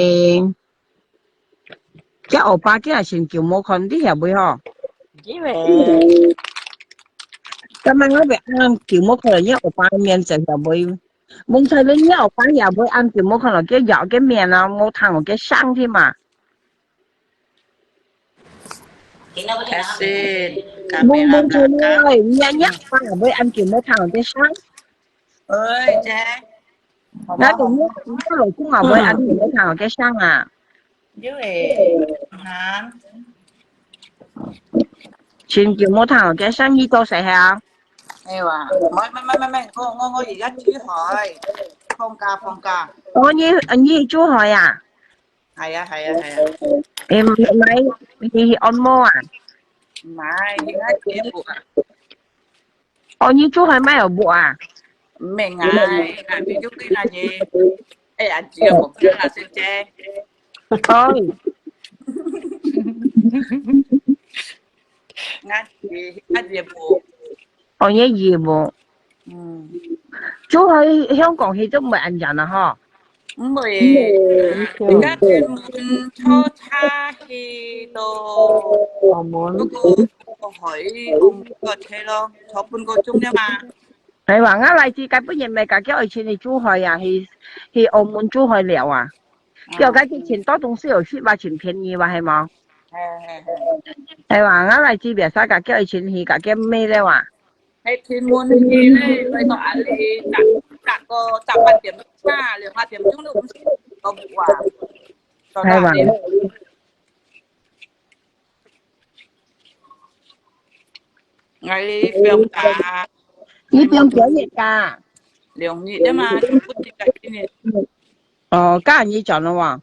个，个歐巴个也先救無看，你曉得吼？因為，今日我會恁久無看了，你歐巴个面就曉得。問題你，你歐巴也會恁久無看了，个樣个面啊，無聽過个聲添嘛。Kasi, kami問，問題你，你，你歐巴也會恁久無聽過个聲。喂，姐。 𠊎同你，你老公啊，會恁樣無聽个聲啊？有誒，難。真久無聽个聲，你做事係啊？哎呀，毋，毋，毋，毋，毋，我，我，我而家珠海，放假，放假。哦，你，你珠海啊？係啊，係啊，係啊。誒，買，你去按摩啊？毋係，去買衣服啊。 哦，你珠海買有屋啊？毋係，𠊎，𠊎咪就對那些，哎呀，只有我家啦，姐姐。哦。𠊎，𠊎也無。哦，也有無？嗯。珠海香港去都毋會恁遠啦，吼。 毋會，嗯，你看專門坐車去到澳門。嗰個，嗰個海，嗰個車咯，坐半個鐘啫嘛。係話，𠊎來自該本人咪自家愛錢去珠海啊，去，去澳門珠海尞啊。啊。叫該个錢多東西有食嘛，錢便宜嘛，係無？係，係，係。係話，𠊎來自別儕自家愛錢去，自家買了啊。 係天文去咧，來到阿里，搭，搭個，搭八點車，兩三點鐘都毋使到屋啊。到哪裡？係話。𠊎放假。你放幾日假？兩日啫嘛，全部自家一日。哦，假日轉咯喎。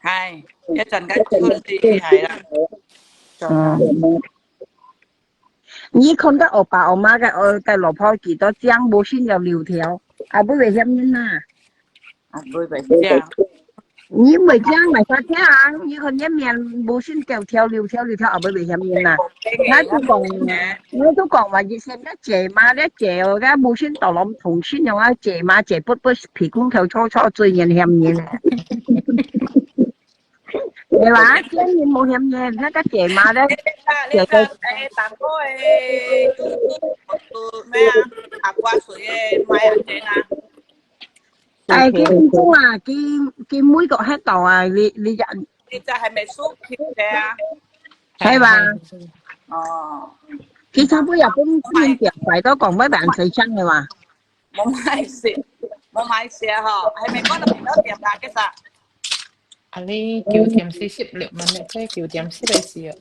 係，一陣間出去係啦。轉啦。哦。 你看到我爸我媽个，呃，个老婆幾多張，無信有六條，啊，會危險人啊。啊，會危險。你毋會驚，為啥驚？你看你面無信九條、六條、六條，啊，會危險人啊。𠊎都講，𠊎都講話，以前个姐媽，个姐哦，个無信到攏同信用啊，姐媽姐不不皮公頭粗粗，最危險人啊。 對吧？驚人無險人，該个姐媽咧，你看，你看，姐姐。哎，打過誒，就，就，就，咩啊？打過水誒，買啊，姐啊。哎，佢，佢講啊，佢，佢每個歇到啊，你，你，你就係咪收皮个啊？係吧？哦。佢差不多也分，分人點，擺到講，乜還使上个嘛？ 無買食，無買食吼，係咪講到幾多點啦？其實啊，你九點四十六分咧，即係九點四十四啊。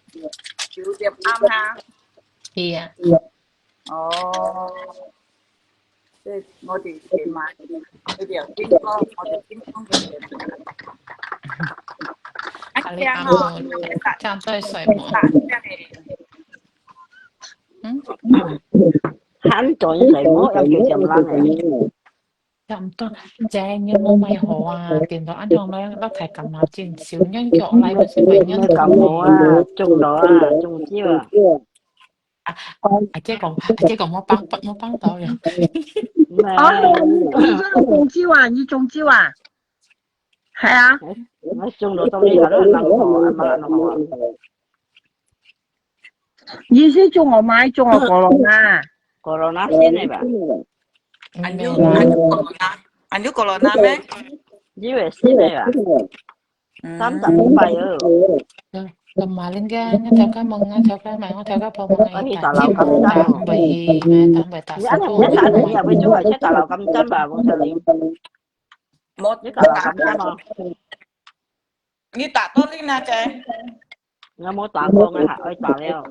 九點啱哈。係啊。哦，即係我哋夜晚，佢哋有經過，我哋經過嘅夜晚。啊，你阿姆，這樣對睡無？嗯？ 還短一點，莫要九點半誒。差毋多，姐，你有無買好啊？變到恁樣來，落太感冒真少，人腳來，毋係會人感冒啊，中到啊，中招啊。啊，啊，姐講，啊，姐講，莫幫，莫幫到了。哦，你，你中招啊？你中招啊？係啊。哎，我中到到底還係冷好啊，還係冷好啊？ 你係中過麼个？中過corona？Corona先个吧？還有，還有corona，還有corona咩？以為先个吧？嗯。三十五擺哦。Kemarin kan，𠊎頭家問，𠊎頭家問，𠊎頭家婆問，啊，你打流感針哦？打，毋係，打，毋係打，你，你打，你也會做，還係打流感針吧？我想你。無，你打流感針哦？ 你打到你那个？我無打過，𠊎還愛打了。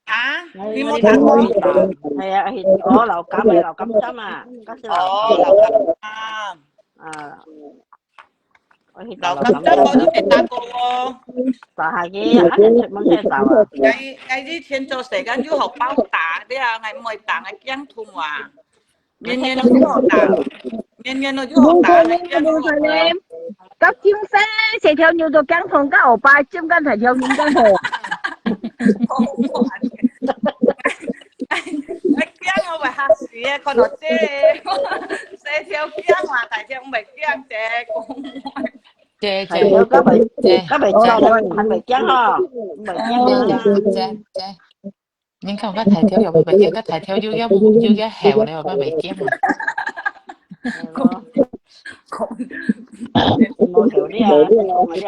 啊？你無打過？係啊，係，哦，流感啊，流感針啊，該係流感。哦，流感針。啊。我去打老甘蔗我都未打過哦。打下去，啊，你出門去打啊？𠊎，𠊎以前做細个又學包打，了，𠊎毋會打，𠊎驚痛啊。年年都又學打，年年都又學打，𠊎驚痛啊。到今世，細條肉都驚痛，到後擺，尖間大條肉驚痛。講話。 驚我會嚇死个，看到這，細條驚啊，大條毋會驚个，講話。這，這，大條較袂，這，較袂驚，還袂驚吼，毋會驚。這，這，這。你看，該大條又毋會驚，該大條又要，又要吼了，毋會驚啊。講，講，無吼了，講了。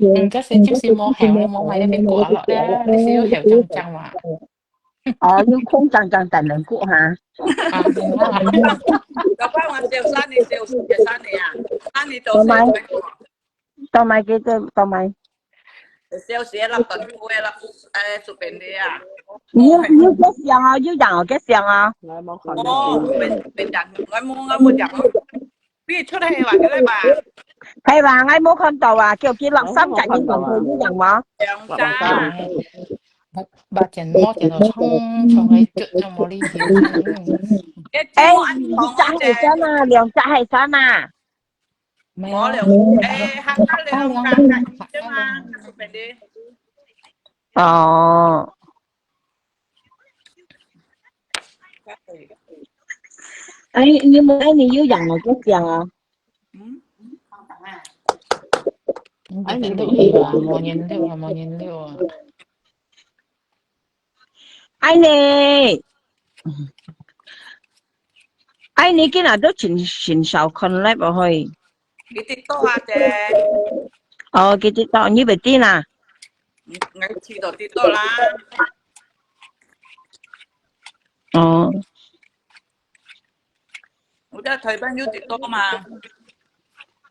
嗯，這是就是無吼了，無買那邊過了啦，你是有吼正正嘛？ 哦，有空正正等人過哈。啊，有啊。老板，我小三年，小三年啊，三年多歲。到買幾多？到買。小學六年過了，呃，隨便你啊。你，你幾歲啊？有人哦，幾歲啊？哦，別，別人，我無，我無講。 你出去話个嘛？係話，𠊎無看到啊，叫佢落三隻人講佢一樣無？兩隻。八，八件，五件就衝，衝去捉，就無理由。哎，一隻係啥啊？兩隻係啥啊？無兩，哎，行到兩隻，對嘛？哦。 哎，你們，哎，你有養了就講啊。嗯？哎，你們有養了。無人了啊，無人了啊。哎呢，哎，你今日都真，真少看live哦，嘿。你TikTok啊，姐？哦，佢TikTok，你袂知啦？嗯，𠊎知道TikTok啦。 哦。有在台灣有TikTok嘛？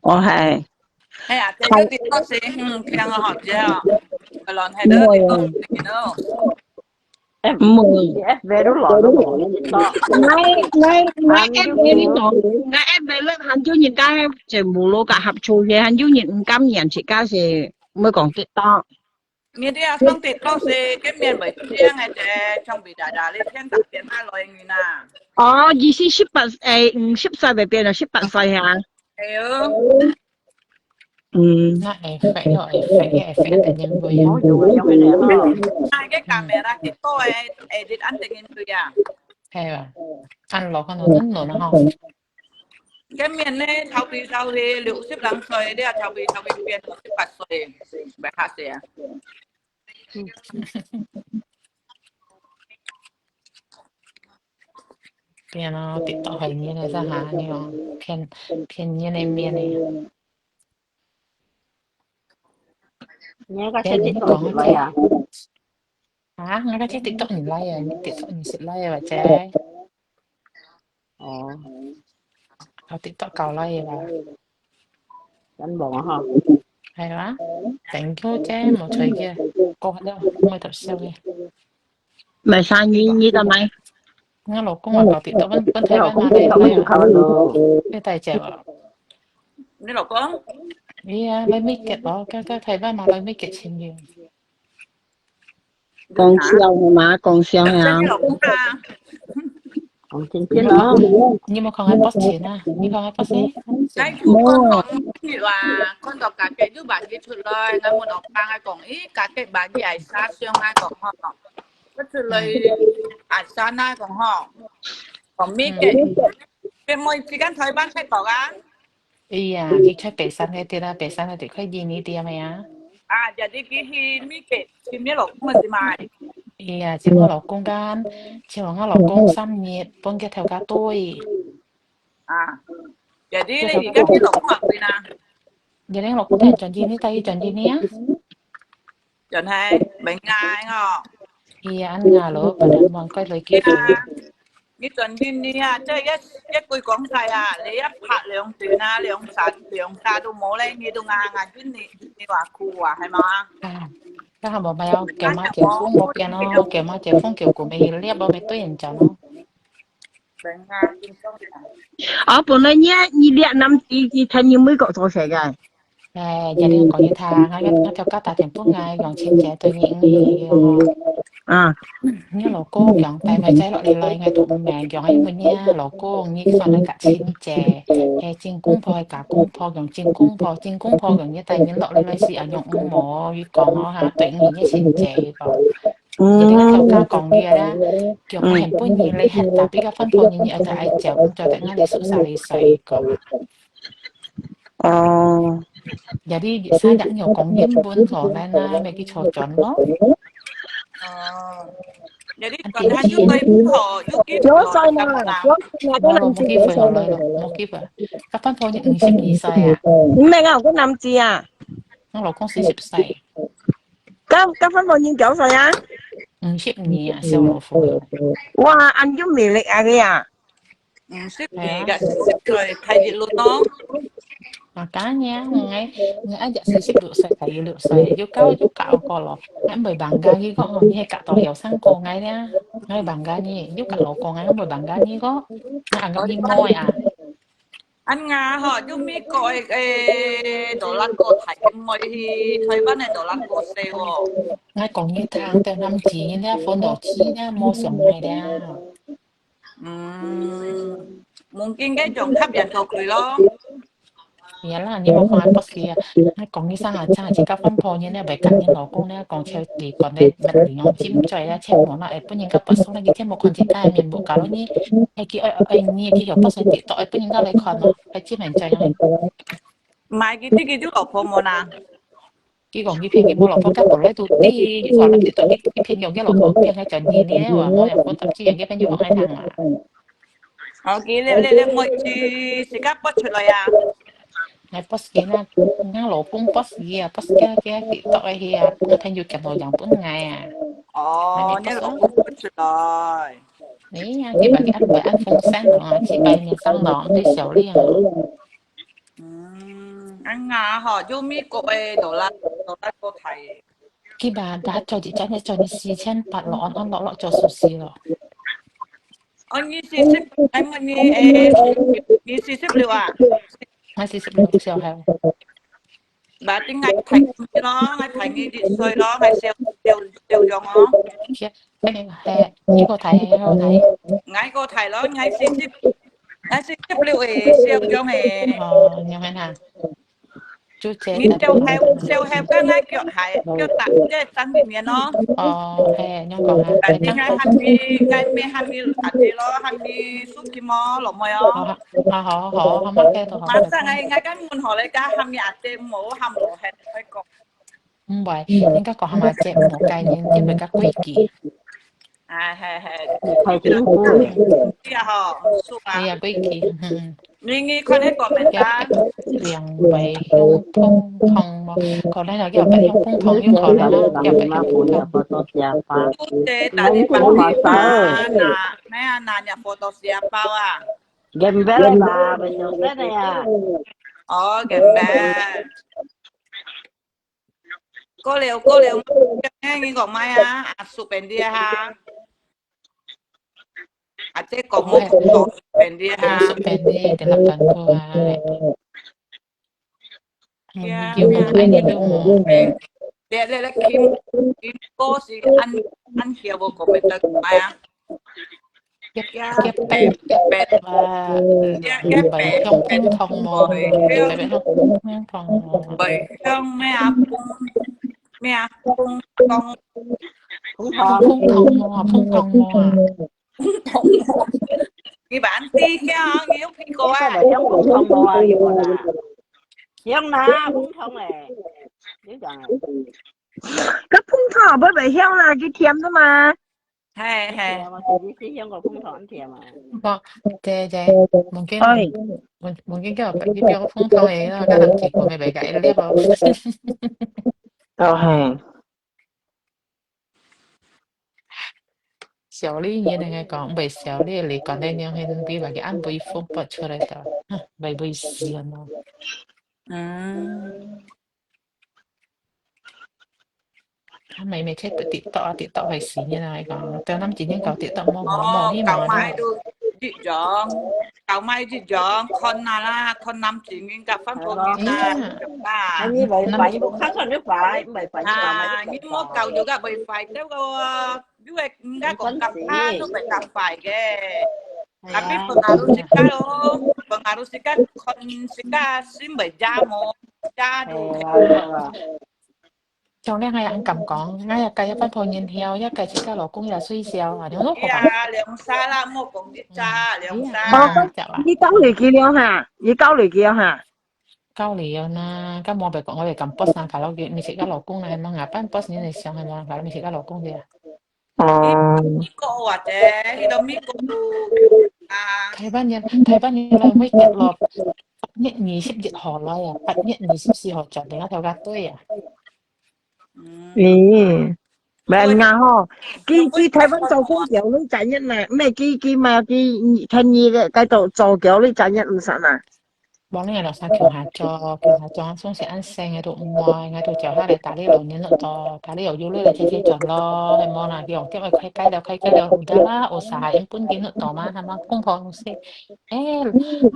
哦，係。係啊，這有TikTok先，嗯，聽好笑。可能係都TikTok，you know。哎，毋會。F B都來都無。𠊎，𠊎，𠊎F B都無，𠊎F B都還有人家節目咯，佮合作个，還有人毋敢演，自家係毋會講TikTok。 你這下上TikTok係根本袂聽个，這像比大大你聽十遍下來人啊。哦，意思十八，誒，嗯，十歲會變到十八歲哈。係哦。嗯。那effect咯，effect，effect个人會啊。哦，有啊，有个人哦。那个camera TikTok个edit安定應對啊。係啊，按落看到真亂啊吼。 見面呢，頭皮頭皮六十零歲，你啊頭皮頭皮變六十八歲，袂嚇死啊！變咯，TikTok害人个，這下你哦，騙，騙人个面个。你个身體講出來啊？啊，𠊎个TikTok毋來啊，你TikTok毋識來啊，或者？ 哦。頭TikTok搞來个啦。真忙啊哈。係啦，thank you姐，無吹个，過了，我都笑个。買生意，你做咩？我老公啊，搞TikTok，分，分台灣嘛，來，來，來，來，大姐啊。你老公？係啊，來美國咯，跟，跟台灣嘛，來美國簽約。 講笑係嘛？講笑係啊？講真正咯。你有看𠊎post前啊？你看𠊎post前？𠊎有看到你話，看到家己有買佢出來，𠊎問我爸，𠊎講，咦，家己買佢係啥相？𠊎講吼，佢出來係啥？𠊎講吼，講美國，佢妹子間台灣泰國啊？ 哎呀，佢在北山該地啦，北山該地快印尼店个呀。啊，jadi佢去美國，去美國，係嘛？哎呀，尋我老公間，尋我老公三日，分佢頭家對。啊，jadi你而家去老公啊，對啦。Jadi老公在轉印尼，在轉印尼啊？ 真係，明啊，哦。係啊，恁樣咯，本來望該來幾多。你轉印尼啊，這一，一句講晒啊，你一拍兩段啊，兩三，兩三都無咧，你都硬硬印尼，印尼話苦啊，係嘛？啊，該還無買哦，叫媽叫風無變咯，叫媽叫風叫古美粒咯，咪對人講咯。明啊，緊張啊。哦，本來你，你這男仔，佢在你美國做事个。哎，jadi講你聽，𠊎𠊎𠊎條家打電話分𠊎，講清姐對你毋好哦。啊，你老公講帶妹仔落來來，𠊎都毋明，講因為你老公，你算來甲清姐，係正公婆係假公婆，講正公婆，正公婆講你帶人落來來是恁樣毋好，佢講哦哈，對你你清姐講。Jadi𠊎條家講佢啦，叫𠊎很不義咧，tapi該番婆你你愛愛照顧，做得𠊎你宿舍裡睡講。 哦。Jadi saya有講英文咯，來來，咪去坐轉咯。哦。Jadi轉下又對婆又記婆，有睡嘛？有睡嘛？無咯，無機會咯，來咯，無機會。該番婆你五十二歲啊？毋係啊，我男子啊。我老公四十歲。該該番婆你幾歲啊？五十二啊，小老虎。哇，恁有魅力啊佢啊！ 五十二个四十歲，大一輪咯。Makanya，ngai ngai ajak四十六歲，大一六歲，又高又高過咯。Ngai會bangga你個，你係嫁到後生過ngai咧，ngai bangga你，又嫁老過ngai，會bangga你個，ngai anggap你妹啊。An nga ho，有美國个个多拉哥大妹去台灣个多拉哥細哦。Ngai講你聽，對南極，你咧分到去咧，無想ngai咧。 嗯，mungkin該種吸引到佢咯。Iya lah，你莫看博士啊，𠊎講一聲啊，真係自家翻破眼咧，會甲你老公咧講笑地講咧，乜利用尖嘴咧，切莫啦，會分人家發送咧，佢切莫看自家个面目，搞到你，係佢愛愛你，佢有發送地，都會分人家來看咯，係尖嘴樣。Mai佢自己就老婆無啦。 佢講佢騙佢無老婆，該本來都知，佢看了佢都佢佢騙用佢老婆騙，還轉你呢，哇！我又講搭佢用佢騙用我害他嘛。OK，你你你妹子自家發出來啊！𠊎發佢啦，𠊎老公發佢啊，發佢啊，佢佢到去啊，𠊎朋友揀到樣本來啊。哦，你老公發出來。你呀，佢把佢安排安風扇咯，幾百年上咯，對小麗哦。 嗯，恁樣吼，有美國个多啦，多啦，過大个。Kiba dah cho di cho ni cho ni四千八咯，安安樂樂做壽司咯。哦，你四十，哎，你誒，你四十六啊？我四十六歲後。Berarti ngai大你咯，ngai大你一歲咯，ngai小小小樣哦。係，係，你個大，你個大。Ngai個大咯，ngai四十。 𠊎係十六个小樣个。哦，樣个哈。就這你小孩，小孩跟𠊎腳鞋，腳踏，這三十年咯。哦，係，樣講哈。但是𠊎喊你，𠊎毋喊你阿姐咯，喊你Suki咯，老妹哦。好，好，好，好，好，好，好，好。馬上𠊎，𠊎跟問好了，該喊你阿姐，毋好喊老兄，快講。 毋會，應該講喊阿姐，毋好介意，因為較規矩。哎，係，係，太辛苦了。對啊吼，係啊，規矩，嗯。你你看那個名單。兩位向碰碰無？可能啊，要白向碰碰，有可能啊，要白向碰碰。Today tadi pagi mana? Mana nak foto siapa ah? Gembel lah, besok sana ya. Oh, gembel. 過了，過了，你講麼啊？阿叔便利哈？阿姐講好，講便利哈？阿叔便利，佢落緊課啊。嗯，有問題你都無。你你你Kim，Kim哥係恁恁曉無講咩得麼啊？ 一一百一百啊，一百向普通咯，一百向普通咯。Bày向咩啊？咩啊？普通。普通咯，普通咯啊。普通咯。你bạn đi theo，你有去過啊？向普通咯啊，有啦。向哪？普通咧，你講啊。該普通會袂向啦，佢甜的嘛。 係係。甜啊，佢係香港風糖甜啊。無，這這，mungkin，哎。mungkin叫佢變風糖个，該行情我咪袂解了哦。哦係。小麗，你那個講，毋係小麗，你講的樣，係比較个安徽風發出來的，哈，袂會死啊喏。嗯。 啊，妹妹，這TikTok啊，TikTok係死人啊，講，對，咱今天搞TikTok無無無，你無搞買都一樣。搞埋一種，看啊啦，看男子人甲番婆人啊，哎呀。啊。哎，你會壞，你看看你壞，毋係壞，你搞埋啊，一種你莫搞就个會壞，對个，你會人家講甲他都會甲壞个。哎呀。Tapi pengaruh sikap咯，pengaruh sikap，看sikap心會加無，加就。哎呀，好啦。 像你恁樣敢講，𠊎也該一番婆人曉，也該自家老公也水小啊，你老公啊？哎呀，兩儕啦，莫講一隻，嗯。兩儕。哎呀，哦，你交落去了哈？你交落去了哈？交了啦，該莫白講，我會敢post啊，卡拉OK，你自家老公啦，係無啊？辦post你會想係無？卡拉OK自家老公个啊。哦。美國或者去到美國啊。台灣人，台灣人來會跌落，八月二十一號來啊，八月二十四號轉來，頭家對啊。 嗯。咦，毋係啊吼，佢，佢台灣做工條你知影啦，毋係佢，佢嘛，佢，佢，佢个，該度做條你知影毋使嘛？無你兩儕共下做，共下做，總是恁細个都毋愛，𠊎都叫下來打理老人了多，打理有有累了姐姐轉咯，係無啦？佢用電話開開了，開開了，毋得啦，有啥人分佢了多嘛，他們公婆有事，哎，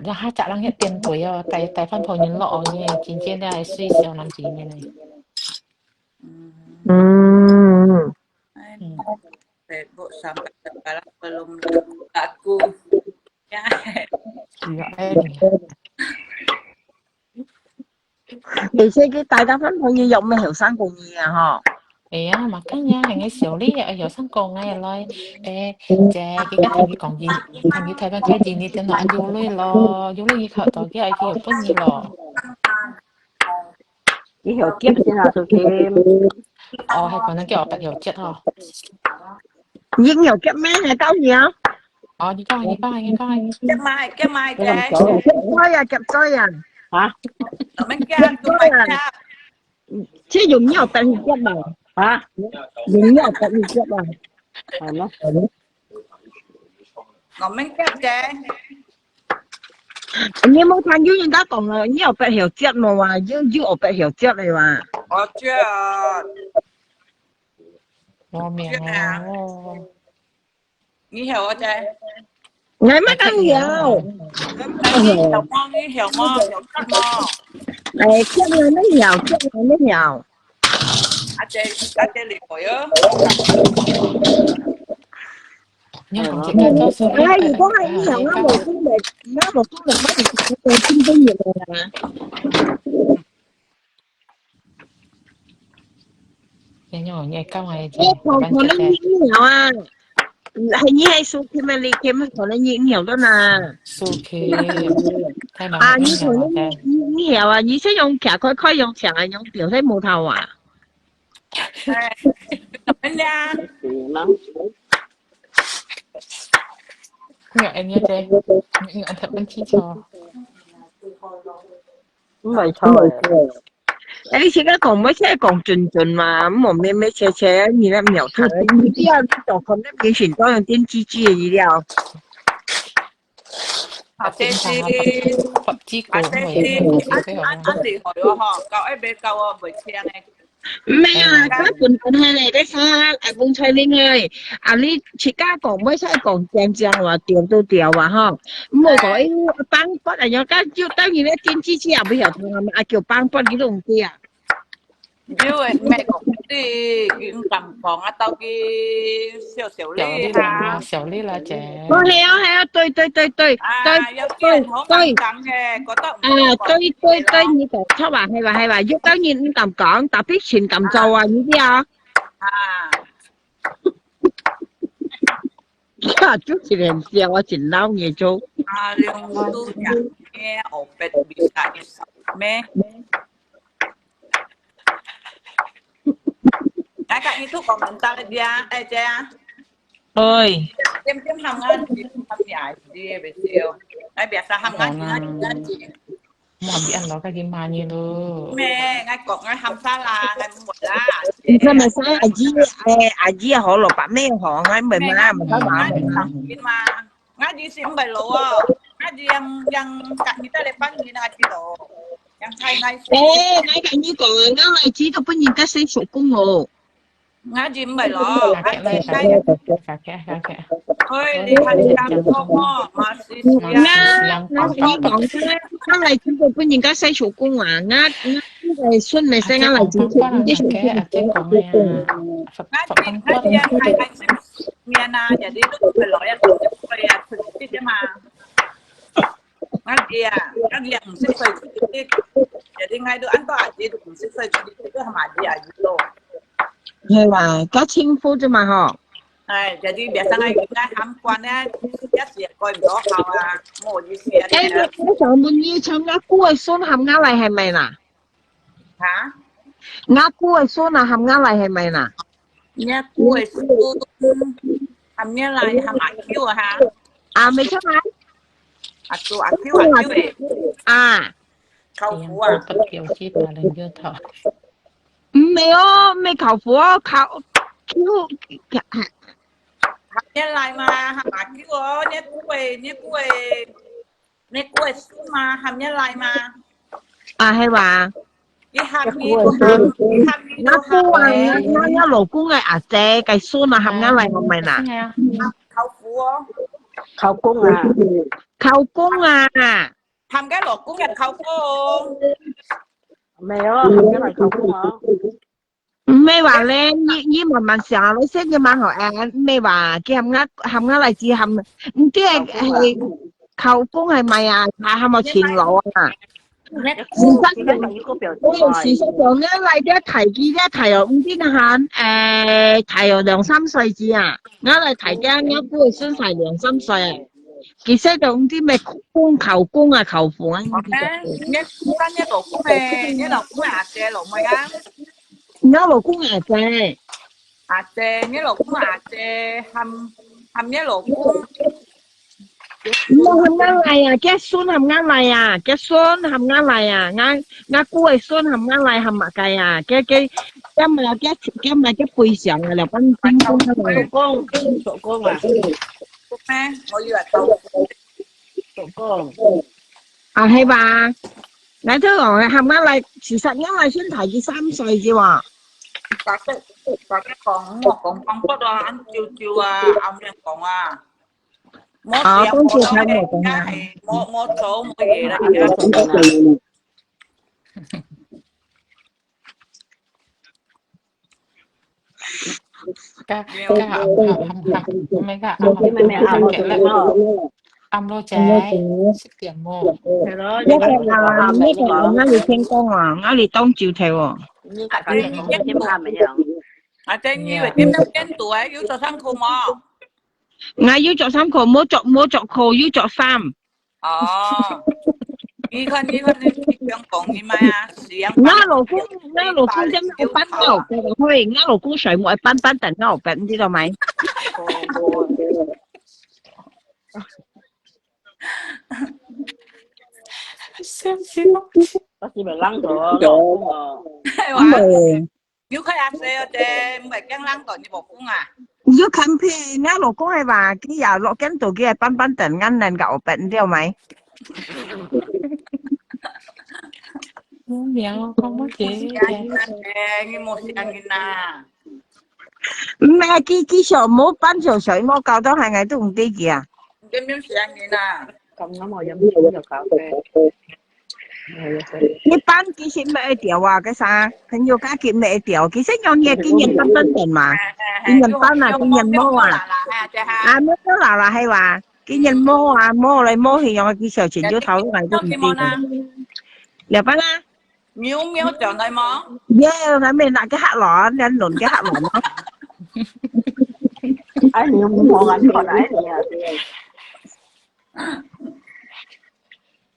然後他家人也變對哦，帶，帶番婆人落哦，你真正的水小男子呢。 嗯。嗯。哎，嗯。Facebook sampai sekarang belum laku. Ya. 係啊，哎。而且佢大家分朋友又毋係後生過你啊，吼。哎呀，嘛緊呀，還係小麗啊，有生過𠊎來，哎，姐，佢个同佢講，佢，同佢台灣開始，你等到有鐳咯，有鐳佢考到，佢愛去有本事咯。 你曉接先啊，蘇琴。哦，還可能叫我八曉接吼。你曉接咩？還到你啊？哦，你講，你講，你講。接麥，接麥，接。接嘴啊，接嘴啊。啊？我們叫，接嘴啊。這用你曉八曉接嘛？啊？用你曉八曉接嘛？係咯。我們叫姐。 你無聽有人家講啊，你有八曉接無啊？有，有八曉接个哇？我知啊。我明哦。你曉我知。𠊎乜敢曉？你曉麼？你曉麼？曉接麼？哎，接麼乜曉，接麼乜曉。阿姐，阿姐厲害哦。你講這個做事，哎，你講啊，你想啊，我根本，那我根本沒有聽懂你們啊。你用你講啊，哎，可，可能你，你曉啊，還你還輸佢們，你佢們可能你，你曉得啦。輸佢，太難啊，你可能你，你，你曉啊，你先用徛開，開用徛啊，用掉，才無頭啊。 哎，怎麼樣？你有恁樣个，你有恁樣个技巧。毋係錯个。哎，你自家講，毋係講準準嘛，毋好咩咩切切，你那秒看，你不要你做可能明顯都有點雞雞的料。 阿姐姐，阿姐姐，恁，恁，恁厲害哦，吼，教會袂教哦，袂聽誒。毋係啊，佢本本係咧，該啥，阿公在另外，啊，你自家講，毋使講，講講話，調都調啊，吼。毋好講，哎，幫幫，哎呀，該就等於咧，電視機也毋曉聽啊嘛，啊，叫幫幫，佢都毋知啊。 有誒，毋係講你，佢毋敢講啊，到佢笑笑你哈。笑你啦，笑你啦，姐。哦，係啊，係啊，對，對，對，對，啊，對，有啲人好敏感嘅，對，對。覺得毋好講。啊，對，對，對，你講著啊，係吧，係吧，有兜人毋敢講，tapi盡敢做啊，你知啊？啊。 Ya，就一人笑，我真惱你做。啊，兩個都兩個，我bet bisa isa咩？Kakak itu komentar dia, eh, Jaya. Oi. Diam-diam ham ngan, ham ni ai, dia betul. Ai biasa ham ngan, ngan, ngan. 莫變咯，該佢罵你咯。咩？𠊎講𠊎喊啥啦？𠊎毋會啦。你看嘛，啥阿姨，哎，阿姨好了吧？沒有好，𠊎毋會罵，毋會罵。𠊎，𠊎，𠊎，𠊎，𠊎，𠊎，𠊎，𠊎，𠊎， 哎，𠊎同你講啊，𠊎來知道本人个細叔公哦。，𠊎就毋會咯，𠊎就𠊎，OK，OK，OK。哎，你還想講哦，嘛是啊。那，那你講，那來中國分人家洗手工啊，那，那，那孫妹生啊來中國，你洗手工。啊，這講个啊，佛，佛光光。面啊，jadi都會來啊，都會啊，出去个嘛。 𠊎知啊，𠊎知啊，五十歲出去，一定愛都恁多阿姊都五十歲出去，都還阿姊阿姨咯。係啦，較清苦啫嘛吼。哎，jadi biasa𠊎應該喊慣咧，一時過毋到好啊，無意思啊。哎，你，我想問你，像阿姑个孫喊𠊎來係咪啦？哈？阿姑个孫啊，喊𠊎來係咪啦？ 若姑个孫，喊若倈，喊阿舅啊哈。啊，毋係出來。阿舅，阿舅，阿舅誒。啊。舅父啊。毋係哦，毋係舅父哦，舅，舅，喊若倈嘛，喊阿舅哦，若姑个，若姑个，若姑个孫嘛，喊若倈嘛。啊，係哇？ 你喊你都喊，你喊你都喊。𠊎，𠊎，𠊎老公个阿姐个孫啊，喊𠊎來，喊𠊎來。舅父哦。舅公啊。舅公啊。喊个老公个舅公。毋係哦，喊个來舅公哦。毋係話咧，你，你慢慢想啊，你先慢慢學啊，毋係話，佢喊𠊎，喊𠊎來，只喊，毋知係，舅公係咪啊？還，還無尋老啊？ 事實上，事實上，𠊎來這大佢這大哦，毋知哪喊，誒，大哦兩三歲子啊。𠊎來大佢，𠊎姑个孫才兩三歲誒。其實都毋知咩公舅公啊舅父啊，毋知。若，若老公誒，若老公个阿姐老妹啊。若老公阿姐。阿姐，若老公阿姐，喊，喊若老公。 毋好喊𠊎來啊，結孫喊𠊎來啊，結孫喊𠊎來啊，𠊎，𠊎姑个孫喊𠊎來，喊麼个啊？結，結，結嘛，結，結嘛，結背上啊，了，反正公啊。叔公，叔公啊。咩？我以為舅父。叔公。啊，係吧？𠊎就講，喊𠊎來，其實𠊎來先大佢三歲啫喎。大叔，大叔講，莫講講不啊，恁久久啊，後面講啊。 無想無到咧，而家係無，無做無嘢啦，而家。該，該暗，暗，暗，暗，咩个暗，暗，暗，暗咯，姐，十點哦。係咯，一個啊，呢個啊，𠊎俚天光啊，𠊎俚當朝頭哦。啊，這你會點樣變到啊？有著衫褲無？ 𠊎有著衫褲，無著，無著褲，有著衫。哦，你看，你看，你，你想講你麼啊？是樣。𠊎老公，𠊎老公點解愛搬到後壁？𠊎老公睡目愛搬搬等𠊎後壁，你知道嗎？笑死我！我是咪冷到老公哦。係哇。 有開阿細哦，姐，毋會驚冷到你無風啊？有看片，𠊎老公係話，佢也落驚到佢係板板凳，恁難搞，笨掉咪？無聊，講乜嘢？你無時間啊？毋係，佢，佢想無搬就睡，無搞到還愛都毋得佢啊。你無時間啊？ 咁啱我飲杯熱咖啡。一般其實買得到啊，該啥，朋友家己買得到。其實用你个經驗，板板凳嘛，經驗板啊，經驗毛啊，啊，毛毛啦啦，係哇，經驗毛啊，毛來毛去，用幾小錢就討論來都毋定。了吧啦。 苗苗轉來無？有，𠊎乜拿个客人，恁輪个客人咯。哎，你毋好咁講啊，哎呀。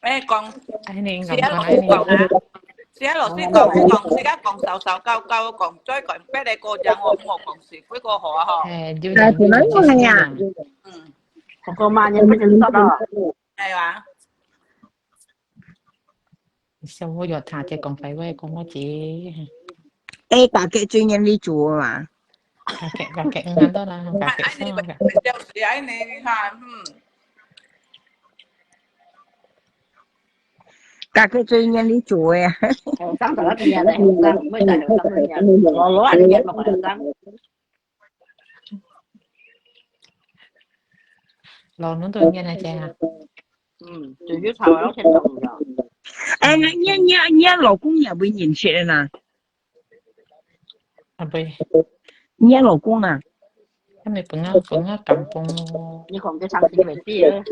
哎，講，哎，你講，自家老師講啊，自家老師講，自家講少少，教教講，再講，別个過獎，我莫講是，不過好啊，吼。哎，就啊，本來就係啊。嗯。哥哥嘛，你不能說了。哎呀。 小我有聽這講白話講我姐。哎，大家最願意做啊。大家，大家，嗯，很多啦，大家，哎，你們，小時，哎，你，你看，嗯。家己最願意做个啊。後生就一定个，後生，毋會再後生个，老老啊，你也無後生。老人都願意這樣啊。嗯，就有差不多先做了。哎，你你你你老公也會認識个啦？啊，會。你老公啊？還沒分我分我感動哦。你講个上次你會知个，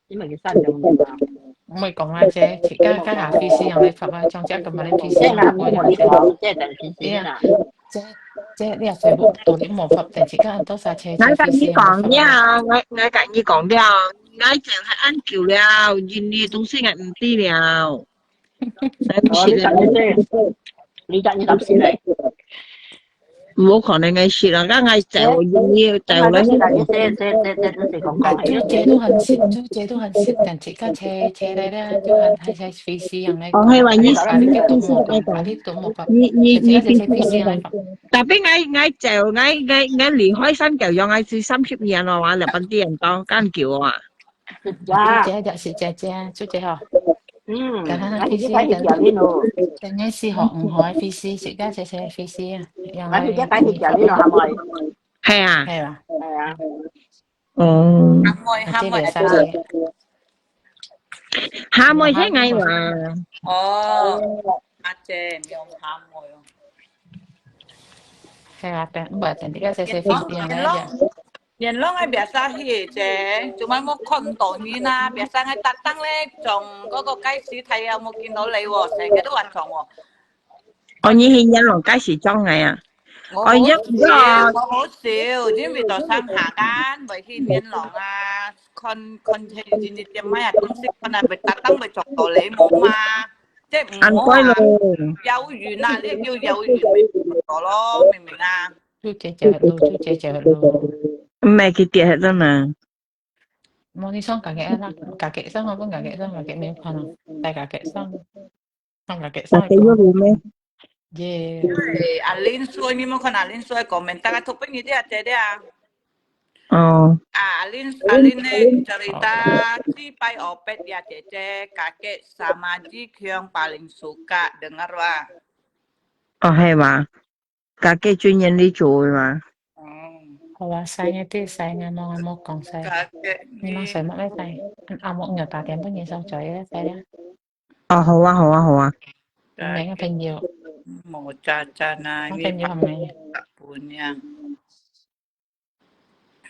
你問佢三種嘛。毋會講啊，這自家家下P C用來發啊，像這个嘛，P C用來發啊，這。這等P C啦。這這你也全部都你無發，等自家多少錢？𠊎同你講了，𠊎𠊎同你講了，𠊎講係恁久了，印尼東西𠊎毋知了。𠊎毋識了。你講你當時咧？ 無可能个事啊，該𠊎走，你走了。這這這這這這講講。做姐都很識，做姐都很識，等自家車車來了，就還還在飛機樣來。哦，係話你啊，你都無講，你都無講，你你你飛機樣來講。Tapi𠊎𠊎走，𠊎𠊎𠊎離開三角洋，𠊎去三十年了，哇，兩百多年，當當久啊。哇，姐姐是姐姐，姐姐吼。嗯，該佢係飛機等等，等𠊎係學五號个飛機，自家姐姐飛機啊，然後𠊎係該佢飛機咯，係咪？係啊。係啊。係啊。哦。阿妹，阿妹，阿妹係𠊎話。哦，阿姐，你用阿妹哦。係啊，等，毋等，你个姐姐飛機啊，那个。 元朗个biasa去个，做麼个無看到人啊？Biasa个搭檔咧，從該个街市睇有無見到你哦，成日都還從哦。哦，你去元朗街市撞个啊？我好少，我好少，因為在鄉下間，會去元朗啊，看看睇人哋店賣啊，東西看啊，會搭檔會撞到你無嘛？這毋好啊，遙遠啊，這叫遙遠，會撞到咯，明唔明啊？ 就姐姐路，就姐姐路。毋係佢跌忒了嘛？無你上家己啦，家己上，我分家己上，家己沒有看哦，在家己上，上家己上。家己有路咩？耶。對，阿Lin說，你有看阿Lin說个comment，大家讀分你這姐姐啊。哦。啊，阿Lin，阿Lin呢，cerita，四百五百呀，姐姐，kakek sama Ji Kyung paling suka dengar啊。哦，係嘛？ 家己最願意做个嘛。好啊，使个，使个，莫莫講使。你莫使，莫使。阿莫，你打電話分你小姐个，使啦。哦，好啊，好啊，好啊。你个朋友。無渣渣啊，我朋友係咪？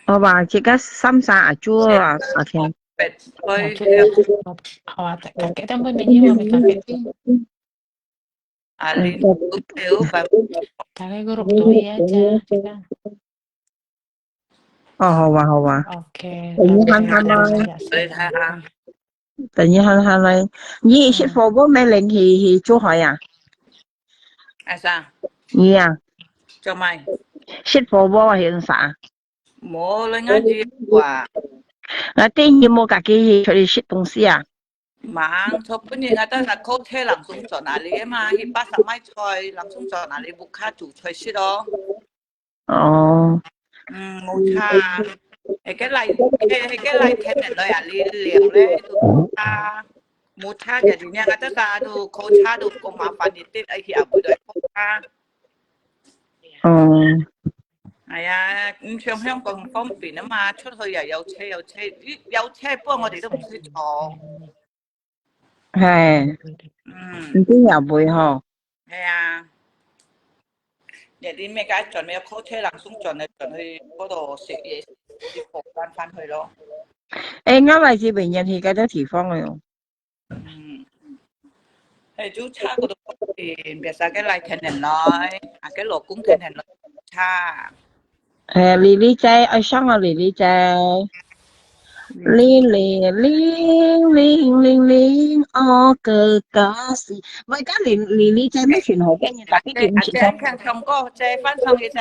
好吧，這个三三阿朱啊，OK。好啊，大家等會，明天我們大家定。啊，你，OK，OK。大家group多一下，這个。哦，好啊，好啊。OK，等一下，好啊，好啊。等一下，好啊。你食火鍋無？去去珠海啊？啊，啥？你啊？做麼？食火鍋還係啥？無，人家去哇。啊，等你無家己出去食東西啊？ 吂，昨晡日𠊎等下call車langsung轉哪裡嘛，去巴剎買菜，langsung轉哪裡屋下煮菜食哦。哦。嗯，無差。該个來，該該个來天然來啊，你了咧，都無差。無差个，今日𠊎等下都call車都講麻煩你，愛去阿妹來call車。哦。 哎呀，毋像香港方便啊嘛，出去又有車有車，有車幫我哋都毋使坐。係，嗯，毋知也會吼。係啊，你你咩个轉，你call車langsung轉來轉去嗰度食嘢，食飯翻去咯。誒，𠊎來這邊也係該个地方个喲。 嗯，係，就差不多，誒，biasa个來天天來，啊，个老公天天來，差。誒，Lily姐，愛上啊，Lily姐。Lily，零零零零，哦，哥哥是，喂，該Lily姐，你選好个，你打俾佢，啊，這樣唱歌，再翻唱一次。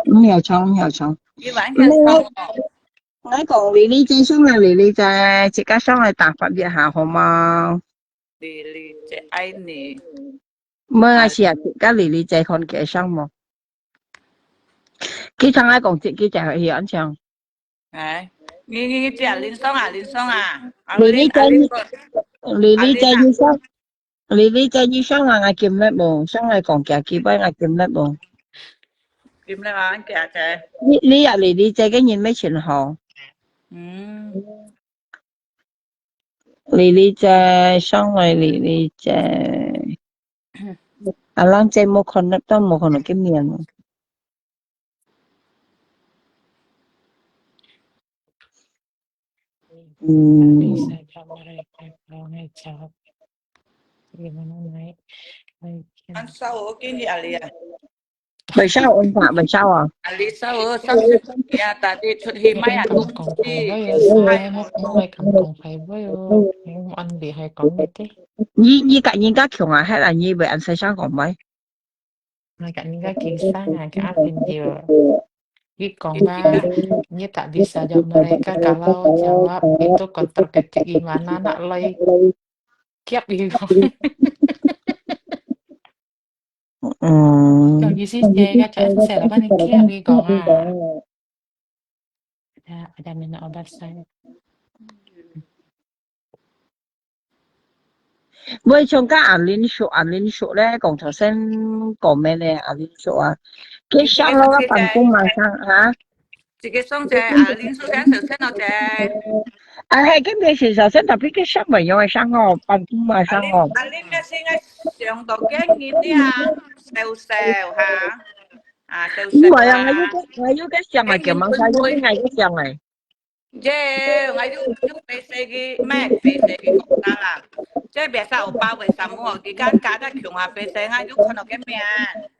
毋曉唱，毋曉唱。你還想唱哦？ 𠊎講Lily姐上來，Lily姐，自家上來打發一下好無？Lily姐愛你。無啊，係啊，自家Lily姐看佢上無？佢同𠊎講，自己就去安唱。哎，你你你姐，林松啊，林松啊，啊，Lily姐，你，Lily姐，你上，Lily姐，你上來𠊎今日無？上來講幾句話，𠊎今日無？今日啊，姐姐。你你啊，Lily姐个人乜真好。嗯。Lily姐，上來Lily姐。阿蘭姐無connect到，無可能見面。 嗯。Ang sao, okay ni Alia. 未燒，安法，未燒啊。Alia sao, sao, ya, tadi出去買啊，東西。講講話啊，我我會講講話哦，我安利係講你的。你你甲人家窮啊，係啦，你會安西生講咩？ Mereka ni kan kisah kan ke akhir dia. Di kong ba, ni tak bisa jawab mereka kalau jawab itu kontak kecil gimana nak loi kiap gitu. 嗯。Yang isi dia kan cak saya lah kan kiap gitu ah. Ada ada minum obat saya. 會像甲阿林叔，阿林叔咧，講頭先講咩咧？阿林叔啊，佢上落个辦公馬上啊。自己送隻阿林叔先，首先落隻。啊，係，今日先首先，tapi佢上袂用个上哦，辦公馬上哦。阿林，阿林个先个上到今日呢，少少哈，啊，少少啊。唔係啊，我有个，我有个上啊，今日叫馬上有个，我有个上啊。 Yo, ngayon yung P C G, may P C G kong na lang. Jadi biasa opa we samu, gikan kada kyung ha P C ngayon kono kemian.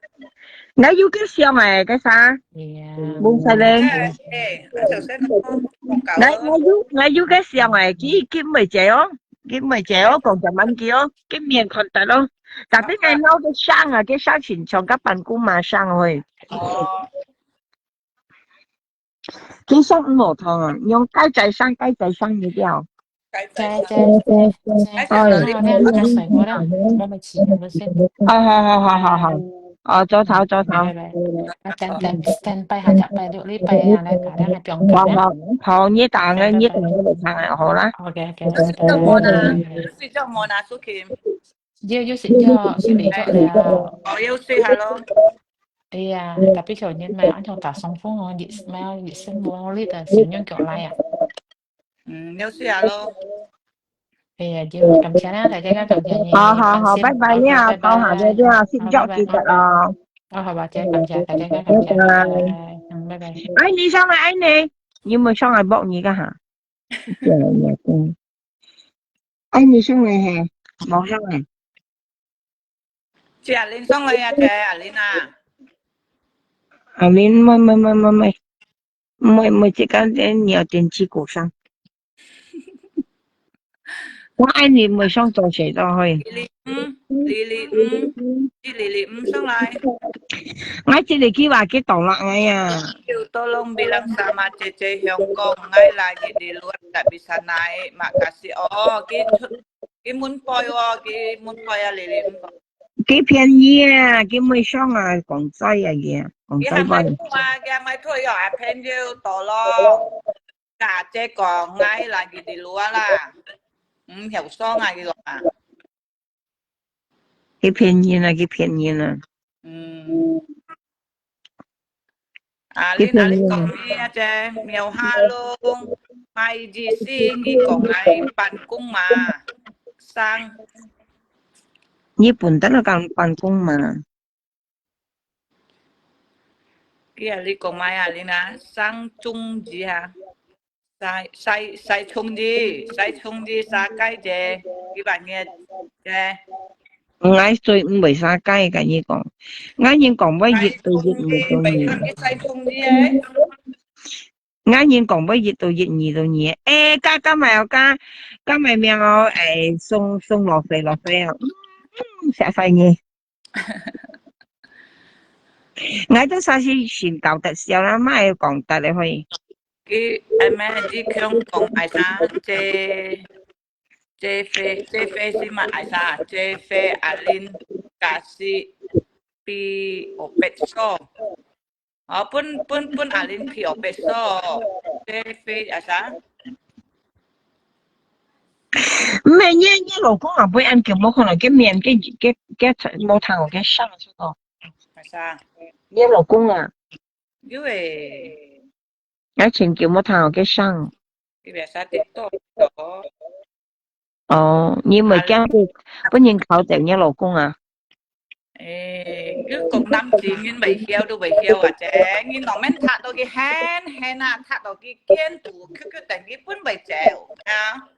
Ngayon ke siyang eh, kesa. Iya. Bung saleng. Eh, eh, asal sen ako. Ngayon, ngayon ke siyang eh, ki kim mo jeo, kim mo jeo, kong jaman kio, kim mien konta lo. Tapi ngayon ke siyang ah, ke siyang sin chong ka pan kuma siyang hoi. Oh. 佢上毋好聽啊，用雞仔聲，雞仔聲一條。雞仔聲。雞仔聲。哎，我咪試下先。好好好好好好。哦，早頭早頭。拜拜。啊，等等，stand by下，拜六禮拜啊，來搞兩個中間。好好好，你打个，你打个，我唱个，好啦。OK OK。睡覺沒啦，睡覺沒啦，蘇琴。有有睡覺，睡了。哦，又睡好咯。 哎呀，tapi昨日嘛，俺從打雙風哦，日嘛，日升無力的，想用腳來啊。嗯，休息啊咯。哎呀，就感謝啦，大家感謝你。好好好，感謝，拜拜，你好，OK，拜拜。好好，拜拜。好，好吧，姐，感謝，大家感謝，拜拜。拜拜。嗯，拜拜。哎，你上來，哎，你，你有沒有上來บอก你幹啥？ 哎，你上來嘿，無上來。姐，阿玲上來啊，姐，阿玲啊。阿玲，妹妹妹妹妹，妹妹，這個你要點擊鼓上。我愛你，妹上做誰都會。 嗯，Lily，嗯，係Lily，嗯，上來。𠊎這個計劃佢當落𠊎啊。Yo tolong bilang sama Cece Hong Kong，ngai lagi di luar tak bisa naik, makasih。哦，佢出，佢問杯哦，佢問杯啊，Lily，嗯。佢便宜啊，佢買上啊，講真啊，佢啊，講真話。佢還買褲啊，佢還買褲喲，啊，便宜多咯。價值講，ngai lagi di luar啦。嗯，後生啊，佢講啊。 佢騙人啊，佢騙人啊。嗯。啊，你哪裡講你啊，這苗下咯，買意思，你講愛辦公嘛，生。你本來就講辦公嘛。 佢啊，你講麼啊？你那上中醫啊？晒晒晒中醫，晒中醫，晒該隻，幾百年啫。𠊎最毋會晒該，跟你講，𠊎人講會一到一二到二。你晒中醫誒？ 𠊎人講會一到一，二到二。誒，加加埋哦，加加埋名哦，誒，送送落水落水哦，嗯，謝謝你。𠊎都算是先搞得笑啦，莫講得了會。佢誒咩？佢強講愛啥？這這飛這飛是嘛愛啥？這飛阿玲假使比我別說。哦，分分分阿玲去哦，別說，這飛啊啥？毋係，你你老公啊，毋會恁久無看到，佢面佢佢佢無聽過佢聲出個。啊啥？你老公啊？有誒。 愛請求莫聽我个聲。你別啥得到哦。哦，你毋會驚佢分人考掉你老公啊？誒，你講男子人袂曉都袂曉啊，這你當面踢到佢很很啊，踢到佢肩肚，屈屈等佢分袂走啊。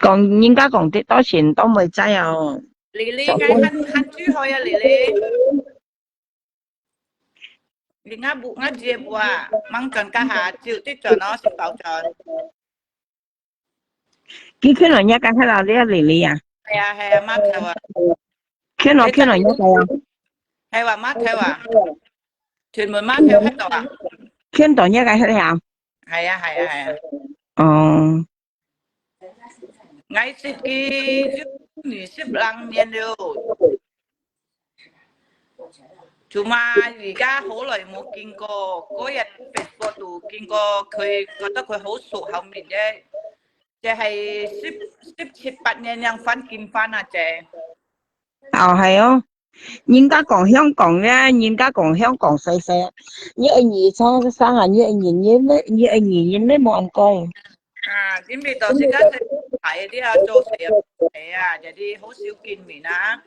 講人家講得到錢都毋會知哦。麗麗，𠊎喊喊句好呀，麗麗。 你ngah bu ngah姐bu啊，mang轉家下，就得轉哦，食飽轉。佢去哪樣个係啦？你阿麗麗啊？係啊係啊，碼頭啊。去哪去哪樣个啊？係話碼頭啊，屯門碼頭喺度啊。去哪樣个係啊？係啊係啊係啊。哦。 𠊎識佢有二十零年了，cuma而家好耐無見過。嗰日Facebook度見過佢，覺得佢好熟口面个，這係十十七八年樣翻見翻啊，姐。哦，係哦。 人家講香港咧，人家講香港細細，你愛你生生啊，你愛你你你你愛你你你無恁該。啊，因為到時間細細，你啊做事啊，係啊，就係好少見面啊。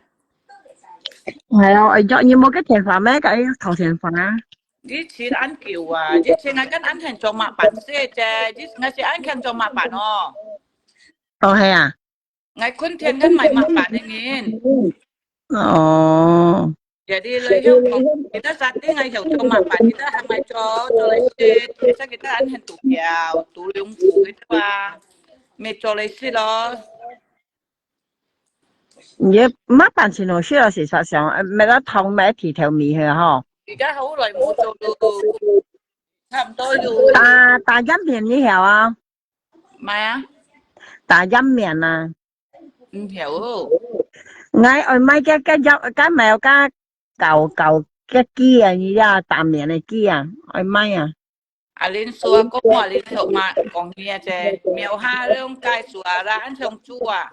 係啊，哎呀，你無个電話咩？該討電話啊？以前恁久啊，以前𠊎跟恁肯做麼辦事啫，以前𠊎係恁肯做麼辦哦。哦，係啊。 𠊎坤天跟買麼辦个人。哦。Jadi來香港，kita saat ini𠊎曉做麼辦，kita還買做，做來食，其實kita很很獨條，獨龍股个對吧？沒做來食咯。你麼辦先好食啊？係啥想，呃，買到湯買提頭米去吼。而家好耐無做咯，差毋多有。打打飲麵你曉啊？ 買啊？打飲麵啊？毋曉哦。𠊎愛買个个藥，个買个搞搞个機啊，你呀打麵个機啊，愛買啊。阿林叔啊，講話你讀嘛，講你啊，這苗下用介紹啊，啦，恁像豬啊。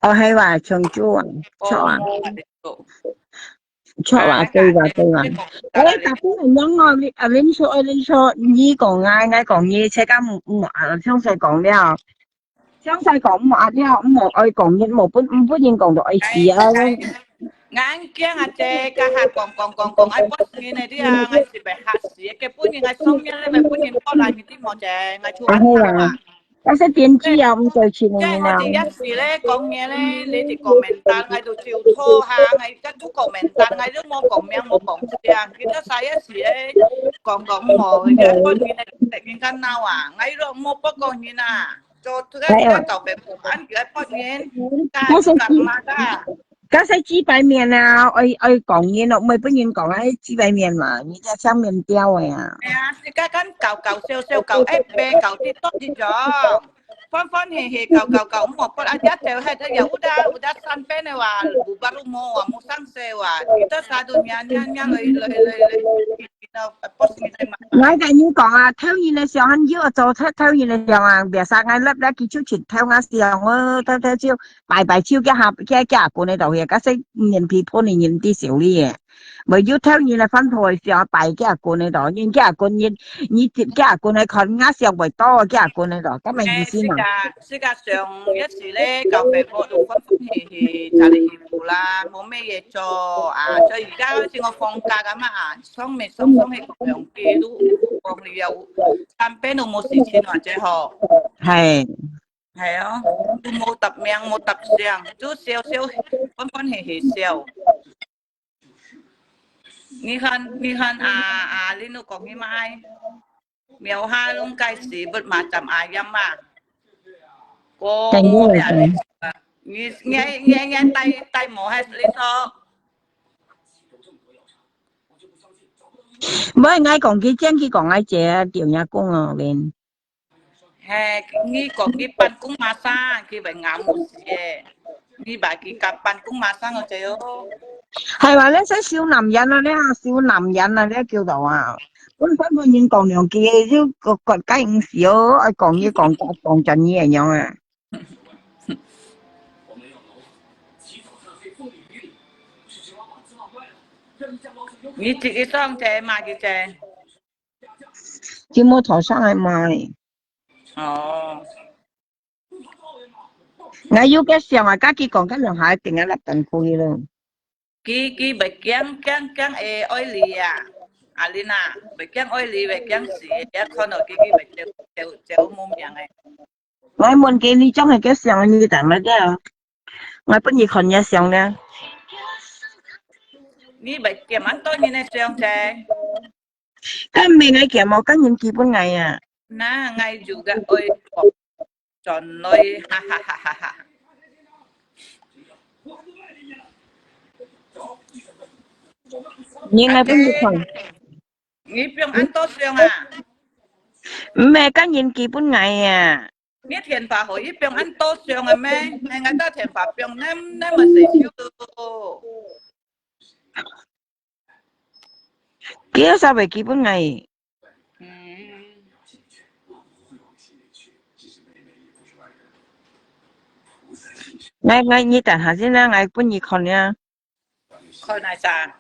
哦，係哇，像豬啊，錯啊。哦，阿林叔。 著啊，對啊，對啊。誒，tapi恁樣哦，你，啊，恁說，恁說，你講𠊎，𠊎講你，自家毋，毋，啊，詳細講了。詳細講，毋，啊，了，毋，愛講人，毋，不，毋，不能講到愛死啊。𠊎，𠊎，𠊎驚啊，這，該下講，講，講，講，愛八十年个，你啊，𠊎是被嚇死个，本人𠊎上面咧，被本人八十年个，無，這，𠊎出來啊。 但是電視啊，毋使去呢。這𠊎第一時咧講嘢咧，你哋comment，𠊎就照拖下，𠊎而家都comment，𠊎都無講名，無講姓。佢都使一時咧講講無，佢發言咧，人家鬧啊！𠊎若無不講人啊，做這個搞別個，恁佢發言，該係幹嘛个？ 該係幾百年啊，愛，愛講人咯，毋係分人講啊，幾百年嘛，人家上面吊个啊。哎呀，自家敢搞搞笑笑，搞FB，搞TikTok這種，歡歡喜喜搞搞搞，莫不啊，這就係這有的，有的三遍个話，無巴路無啊，無上色啊，你到啥都娘娘娘來來來來，你到不是你在骂。𠊎跟你講啊，偷人个相，還有做偷偷人个相啊，biasa𠊎粒粒佢就去偷𠊎相哦，偷偷就 擺擺手，佢下，佢，佢阿公个度去，該係面皮破你人啲笑哩。無有偷人來翻破相，擺佢阿公个度，人佢阿公，人，你，佢阿公來看，𠊎想袂到，佢阿公个度，該麼意思嘛？誒，自家，自家上一時咧，搞Facebook都歡歡喜喜，在這裡啦，無咩嘢做啊，所以而家好似我放假咁啊，上面上上去兩個都放了，三遍都無事情或者好。係。 係哦，都無答名，無答聲，就笑笑，歡歡喜喜笑。你看，你看啊，啊，你都講起麼个？苗下弄該時不嘛站阿音嘛。講等一下，等一下。你，你，你，你帶，帶毛還是你說？毋係，𠊎講佢，正佢講𠊎姐，對人家講哦，連。 嘿，你講你辦公麼生，佢會咬無事个。你話佢甲辦公麼生个就哦。係話，你識笑男人啊，你啊笑男人啊，你叫做啊，本身本人講兩句，就個個該唔少，愛講嘢講講講真嘢樣啊。你自己上車嘛，佢姐。佢冇頭上來買。哦，那有个想啊，家己講个兩下一定要落等可以了。佢佢袂驚驚驚會愛你啊，阿玲啊，袂驚愛你，袂驚死，你看到佢佢袂走走走無命个。來問佢，你將係个想你等來个啊，我分你看你想呢。你袂驚恁多人个相啫。但明个驚無，跟人基本矮啊。那我有个愛轉來，哈哈哈哈哈。你愛分你看。你放恁多相啊？毋係，跟人基本矮啊。你電話可以放恁多相个咩？你个電話放恁恁麼細手咯。佢有稍微基本矮。嗯。來來，你等下先啦，來分你看呀。看哪啥？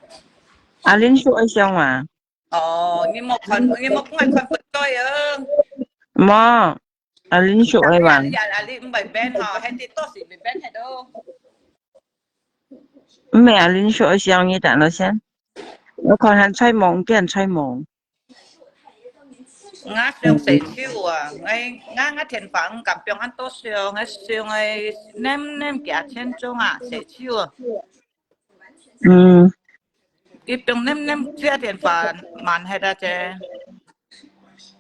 阿玲叔愛相啊？哦，你莫看，你莫看看不對哦。無，阿玲叔愛嘛？呀，你毋係變吼，係啲多時變變係咯。毋係阿玲叔愛相，你等下先。我看還在忙，佢還在忙。 我相細手啊，我我我電話毋敢放恁多相，我相个黏黏幾千張啊，細手啊。嗯，佢放黏黏，這電話慢忒啊，姐。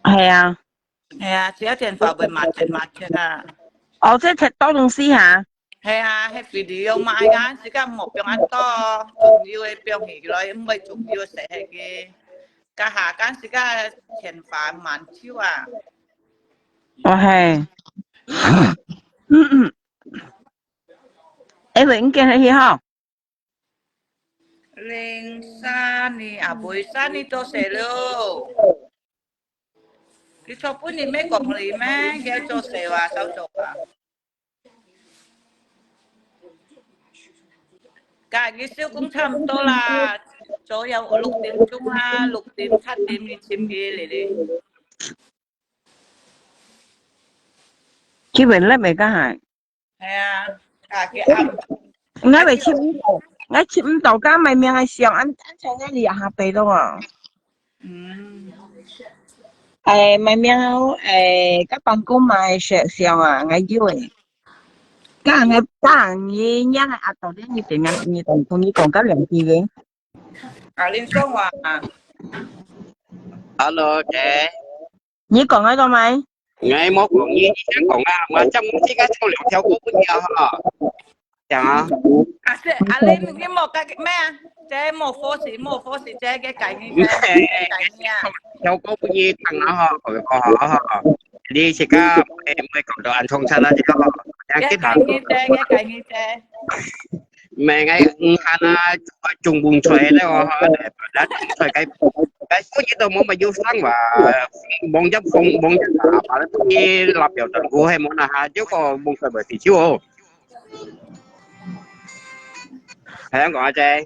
係啊。係啊，這電話會慢忒慢忒啊。哦，這忒多東西哈？ 係啊，係video嘛，啊，時間莫放恁多，重要个放起來，毋會重要个洗下去。該下間時間天花慢手啊。哦嘿。嗯嗯。哎喂，你今日去吼？零三年啊，未三年多歲咯。佢昨晡日咩講你咩？佢做事話，少做啊。 該日收工差毋多啦，左右六點鐘啦，六點七點你尋佢哩哩。佢會甩个該下。係啊，啊佢暗。𠊎會尋毋到，𠊎尋毋到，該賣命个相，恁恁像𠊎哩下背咯啊。 嗯。哎，買名，哎，該辦公嘛係相啊，𠊎有誒。該𠊎該你娘个阿豆咧，你點樣？你同同你講个兩句个。啊，恁講話啊。 Hello，姐。你講該個咩？𠊎無講，你先講啊，我正講自家唱兩條歌分你啊，哈。講啊。啊，是啊，你你莫該个咩啊？這莫火事，莫火事，這个改你，這个改你啊。條歌分你聽啊，哈，好好好。你自家會會講到恁衝出啦，這個，這改你，這个改你，這。 Mẹ ngai nghan a, chung bung choi le o ha, la choi kai kai pun itu mau maju sang wa, bong jap bong bong jap apa tu ni la piao tan ku hai mo na ha, jo ko bong choi ba ti chiu. Hai ang ko a chai.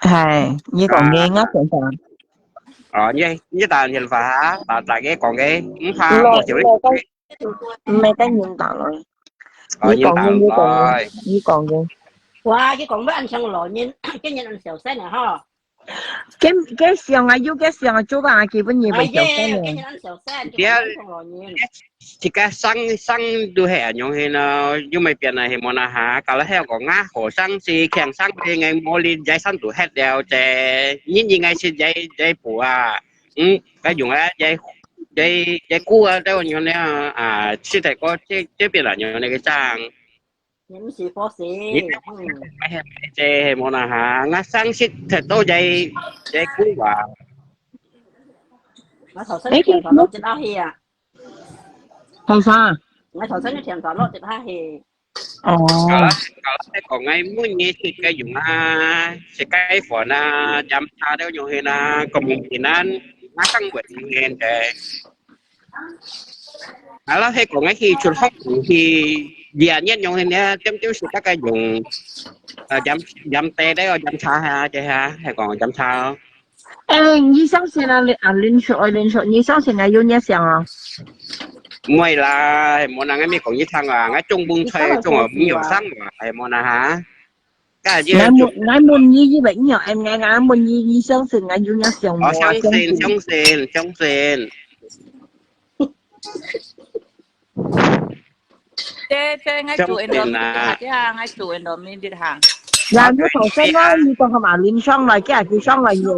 係，你講个，我想想。哦，你你打電話哈，打打个講个，唔怕，我就毋係跟人打來。哦，你講个，你打你講个來，你講个。哇，佢講到恁像老人，今日恁小聲啊吼。跟跟想啊，有个想啊，做个啊，基本也哎袂小耶，声啊。今日恁小聲，佢講到像老人。自家生生都係恁樣係咯，又沒變啊，係無啦哈。搞了還有講啊，後生是強生係，𠊎無力在生都黑了啫，人應該是在在補啊，嗯，該用啊，在在在顧啊，在用了啊，是在過這這邊啊，用那個生。 你毋是火事，你嗯。這係無啦哈，𠊎生識忒多在在顧啊。我頭先你電話落一下去啊，後生啊，我頭先你電話落一下去。哦。Kalau, kalau saya kong ngai mun ni si kayu na, si kai fo na, jam sa dia nyo he na, kong mungkin an, masang buat mungkin deh. Kalau he kong ngai hi chun hok hi, dia nian nyo he na, tiam tiam si ta kayu, jam, jam teh deh, jam sa ha, deh ha, he kong jam sa. 哎，你相信啊，啊，連續，哎，連續，你相信啊，有影响啊？毋會啦，無人个，你講你聽啊，𠊎種茗菜，種啊，沒有生啊，係無啦哈？該就，𠊎問，𠊎問你，因為你有，哎，𠊎，𠊎問你，你相信啊，有影響無？哦，相信，相信，相信。這，這，𠊎做endometriosis哈，這下𠊎做endometriosis哈。呀，你頭先啊，你講个嘛，淋上來，佢就上來你个。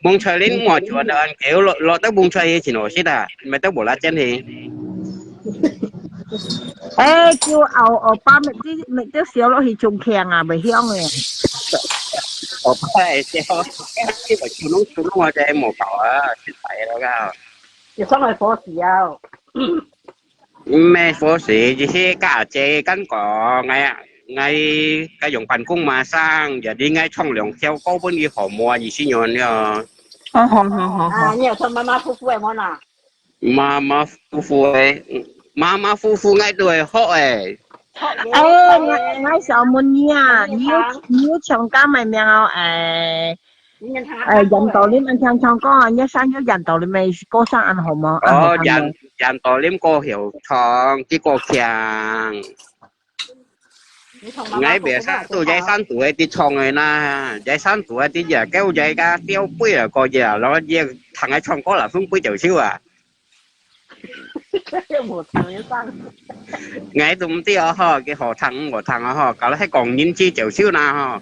茗菜你莫做，你按佢落，落到茗菜去，真好食啊，買到無啦，真係。哎，就熬，熬把，搣啲，搣啲燒落去，仲香啊，袂香个。熬把燒，這個煮燶，煮燶啊，真係無搞啊，食晒了噶。你上來火燒。 毋係火事，只係家姐跟講，𠊎啊，𠊎該用辦公嘛生，jadi𠊎唱兩條歌分佢學無啊，意思樣了。好，好，好，好，好。啊，你有唱馬馬虎虎个無啦？馬馬虎虎个，馬馬虎虎𠊎都會學个。哦，𠊎，𠊎想問你啊，你有，你有唱歌个名哦，哎。 哎，楊道林恁聽唱歌啊，你想有楊道林个歌聲恁好無？恁好聽無？哦，楊，楊道林歌好唱，佢歌強。𠊎別儕都在山肚个啲唱个啦，在山肚个啲啊，狗仔个吊杯啊，歌仔，然後也聽佢唱歌啦，分杯就笑啊。 又無聽得上。𠊎都毋知哦吼，佢好聽毋好聽哦吼，搞到係講人知就笑啦吼。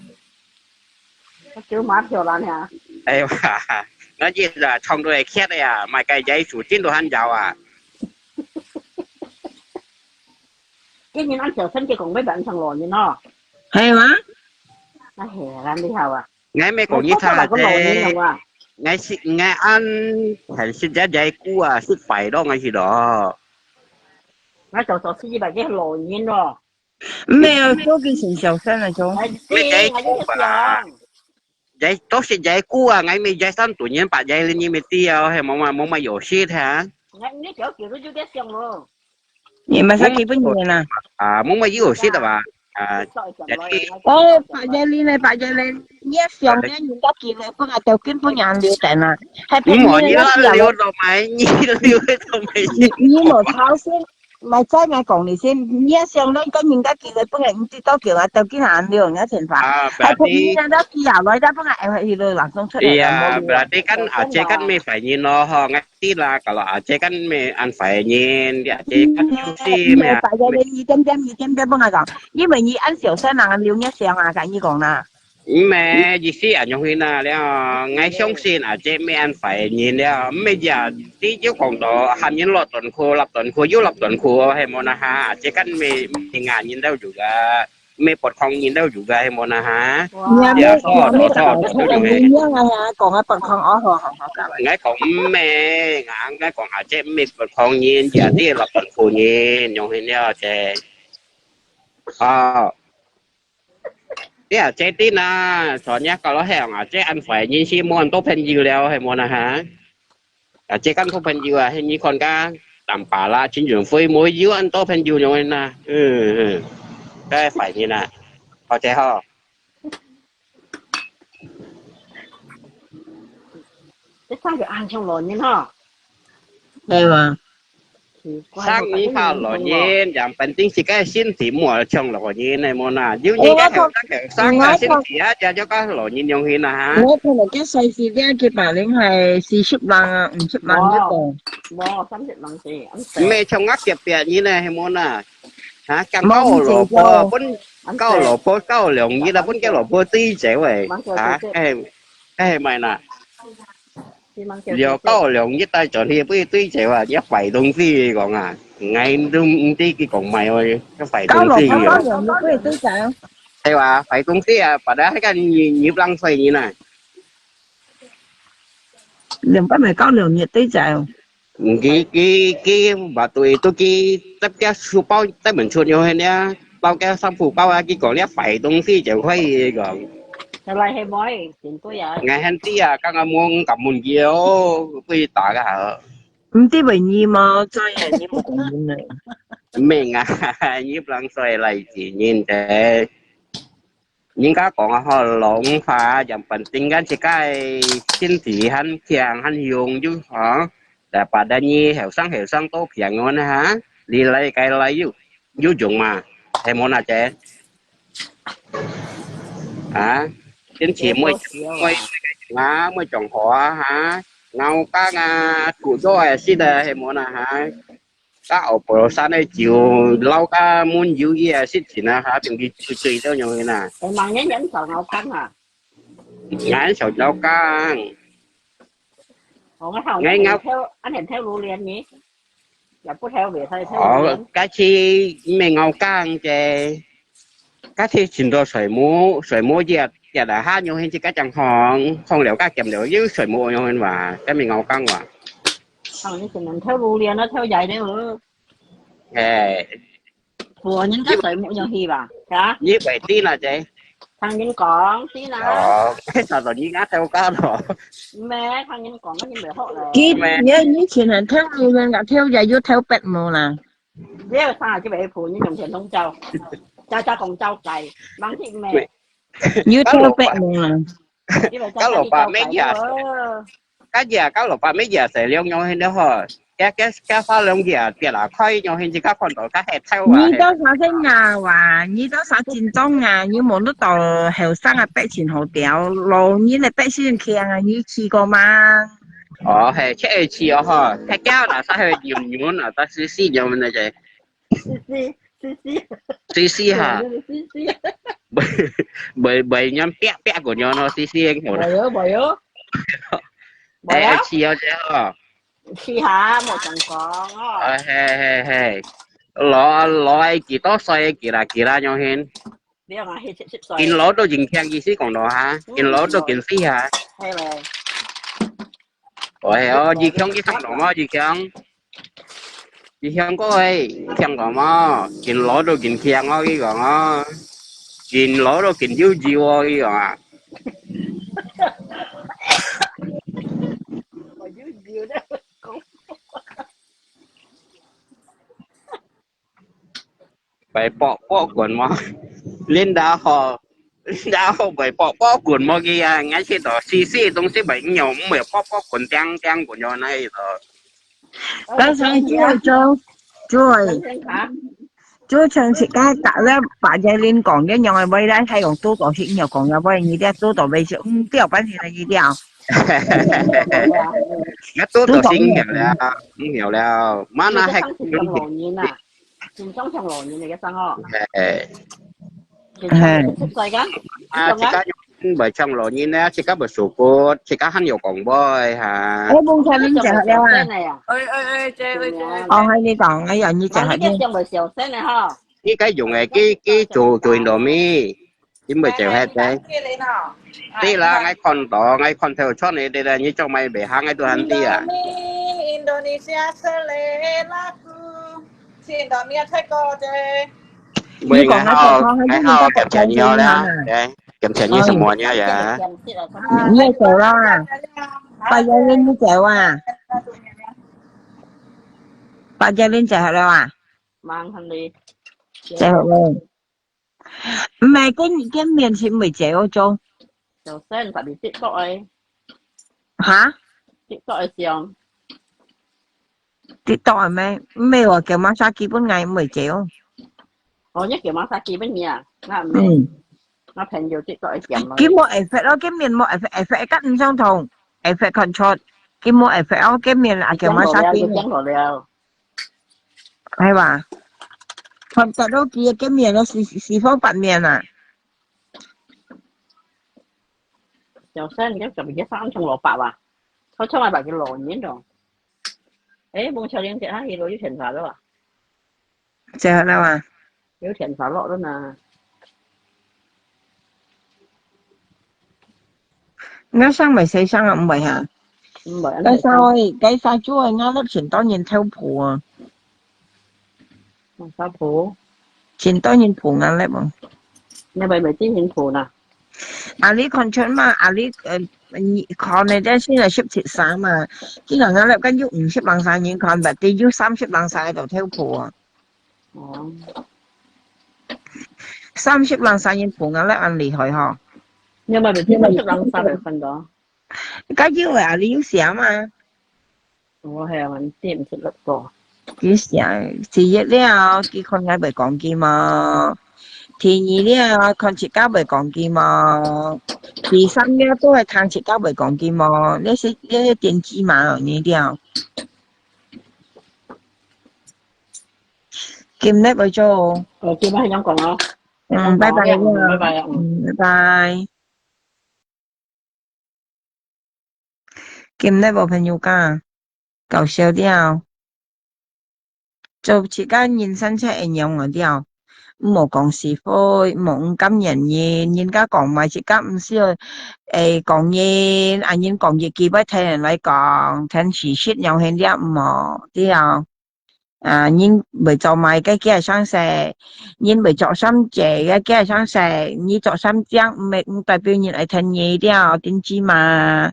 我叫馬票啦呀。哎呀，𠊎一日唱到會渴个呀，買个椰樹精都還有啊。今年俺小三結婚，要不然唱老人哦。係嗎？哎呀，恁厲害啊！ 𠊎乜講你聽啊，這，𠊎食，𠊎恁，還食隻齋菇啊，食飯咯，𠊎係咯。𠊎早早食一百隻老人咯。沒有，都給沈小三了，就。哎，乜齋菇吧。對，𠊎就想。齋，都係齋菇啊，𠊎乜齋三多年，八齋了，你乜知啊，還冇嘛，冇嘛有食哈。𠊎，你叫叫都有點想咯。 你馬上基本年啦。啊，冇乜有食的吧？啊，哦，八月里呢，八月里，你想呢，人家寄來分啊，就根本人留等啊。還別人你留到買，你留到買。你，你無操心，買在𠊎講你先，你想呢，跟人家寄來分啊，你知道叫啊，就跟人留，人家錢花。啊，還別人家寄啊，來，再分啊，哎，一路朗誦出來。哎呀，無留啊。Berarti kan Aceh kan 沒反應咯，吼， 知啦，kalau Aceh kan乜恁壞人，你Aceh kan有事乜。八月里一點點，一點點分𠊎講，因為你恁小三人留你想啊，跟你講啦。毋係，意思啊，樣形啊，了，𠊎相信Aceh乜恁壞人了，毋係呀，你就講到喊人落斷褲，落斷褲又落斷褲，係無啦哈，Aceh kan乜，乜人都有个。 乜不同人都有个，係無啦哈？呀，乜，呀，錯，錯，錯，錯，錯，錯，錯。你樣啊，講啊，不同哦，好，好，好，好。𠊎講毋係，𠊎，𠊎講Aceh乜不同人，也係落斷褲人，樣形了，Aceh。哦。你Aceh知啦，昨日搞到係Aceh恁壞人，係無恁多朋友了，係無啦哈？ 啊，Aceh kan多朋友啊，你看个，當巴啦，陳俊輝，無有恁多朋友樣个啦。嗯，嗯，該壞人啊，好勢吼。這三個恁像老人吼。係嘛？奇怪，生你怕老人，人本定係个身體無像老人个，無啦。有人个後生个，生个身體啊，就，就个老人樣形啊，哈。𠊎看到个歲數，這個百零係四十零啊，五十零一個。無，無，三十零歲，恁細。毋係像𠊎隔壁人呢，係無啦？哈，講九老婆，分九老婆九兩日啦，分个老婆追走誒。哈，誒，誒，毋係啦。有九兩日帶轉去，分追走啊，一壞東西講啊，𠊎都毋知佢講麼个，一壞東西啊。九老婆九兩日分追走。係哇，壞東西啊，padahal係个二，二十零歲人啊。 兩百米高兩日對仔哦。佢，佢，佢，話對，都佢，特別書包帶門出樣个呢。包个衫褲包啊，佢講這壞東西就可以講。就來係妹，真對啊。𠊎還知啊，剛剛問，敢問佢哦，會打个好。毋知為你嗎？所以你無講呢。明啊，你不能說來自人的。人家講啊，吼，老人話，yang penting kan自家个身體還強還勇就好。Daripada你後生後生都平安啊，你來該來又 有用嘛？係無哪姐？啊，天氣每每啊，每種好啊哈，咬薑啊，苦咗啊，食啊，係無哪哈？加後背山个酒，撈加滿油啊，食盡啊哈，並佢醉醉都樣去哪？哎，望人人手咬薑啊？人手咬薑。我還有，𠊎咬，俺很挑，俺很挑榴蓮呢。 也不挑袂使挑哦，榴蓮。該次毋係咬薑啫，該次尋到水母，水母也也來下，有興趣該張行，行了該鹹了，又水母有興趣哇，該毋係咬薑哇。哦，你只能挑榴蓮啊，挑椰了哦。哎，我人家水母有興趣吧？啊？你會知啦，姐。聽人講，知啦。哦，那到你那挑高咯。毋係，聽人講，你袂學咧。佢，你，你只能挑榴蓮，挑椰又挑白無啦？ 你有啥就袂負，你用電筒照，照照講照計，望去咩？你有挑白無啊？你咪照照你照計咯。該日啊，該老伯乜也係兩樣个吼，該該該花兩日啊，跌啊開樣，現在看到該係頭啊。你到啥先啊哇？你到啥緊張啊？你望得到後生啊，百姓好屌，老人个百姓強啊，你試過嗎？哦，係，確實哦吼，佢叫哪啥係軟軟啊，但是是軟軟个。 C C，C C。C C哈。C C。袂，袂，袂，人啪啪个人咯，C C个人。袂有，袂有。哎，試下啫吼。試下，無相干哦。哎，嘿，嘿，嘿。老，老个幾多歲个幾啦，幾啦，樣形。你講啊，七十歲。緊老到緊強，意思講到哈，緊老到緊死哈。係咧。 喂，哦，你強佢聽到無？你強，你強過誒，聽到無？緊老到緊強哦，佢講哦，緊老到緊幼稚哦，佢講啊。會爆爆滾嗎？Linda好，Linda好會爆爆滾無？佢啊，𠊎試到細細个東西會有，毋會爆爆滾，叮叮滾樣那一種。但是就就就像自家打了把這輪講，你用个話來，還用多多心有講个話，你這多多微笑，嗯，掉半天了，你掉。那多多心有了，嗯，有了，mana還緊張像老人个生哦。哎。緊張，係。七十歲个？啊，自家毋會像老人呢，自家會手骨，自家還有講話哈。哎，蒙才恁食好了啊？哎，哎，哎，姐，哎，姐，哎，姐。哦，係你講，哎呀，你食好了。你該用个，佢，佢做，做Indomie。 因為就係个。對啦，𠊎看到，𠊎看到穿个對啦，你做麼个袂行，𠊎都很知啊。Indomie，Indonesia selera ku，Indomie泰國个。你講个泰國，還係你个國家个啦？感謝你了，感謝你什麼呀？你也走了啊？把煙煙你走啊？把煙煙走好了啊？忙很累。走好了。 毋係，見，見面先會走哦，做。就先特別接觸个。哈？接觸个上。接觸个咩？毋係哦，叫massage分𠊎毋會走哦。哦，你叫massage分你啊？那毋係。嗯。那朋友接觸个上咯。佢無effect咯，見面無effect，effect个毋相同，effect看出。佢無effect哦，見面啊，叫massage。講好了，講好了。 係吧？看得到佢个見面咯，四，四方八面啊。小三，你看怎麼一三重蘿蔔啊？他從來把佢老年咯。哎，蒙小玲姐，她一路有檢查了啊？檢查了啊？有檢查了的呢。 𠊎生毋係生啊，毋係哈。毋係，該生个，該生做个，𠊎粒全當然偷婆啊。偷婆？盡多人補眼粒哦。你係毋係盡興補啦？啊，你看出嘛？啊，你呃，你看个，但係呢，十七三嘛，佢个眼粒跟有五十零歲人看，但係有三十零歲就偷補啊。哦。三十零歲人補眼粒恁厲害吼。你係毋係盡三十零歲就看到？該有啊，你有寫嘛？ 我係還點出來過。佢寫，第一了，佢看𠊎會講佢無？第二了，看自家會講佢無？第三了，都係聽自家會講佢無？這係，這係電子嘛，你了。今日會做。哦，今日係恁樣講哦。嗯，拜拜了。拜拜了，嗯。嗯，拜拜。 今日無朋友講，搞笑了。做自家人生才會仰仔了，毋好講是非，毋好毋甘願人，人家講麼个自家毋需要，誒，講人，啊，人講一句，愛聽人來講，聽事實仰仔了，毋好，對啊。 啊，人會做麼个，佢个生事；人會著衫靚个，佢个生事。你著衫靚，毋係，毋代表人愛聽你了，定知嘛？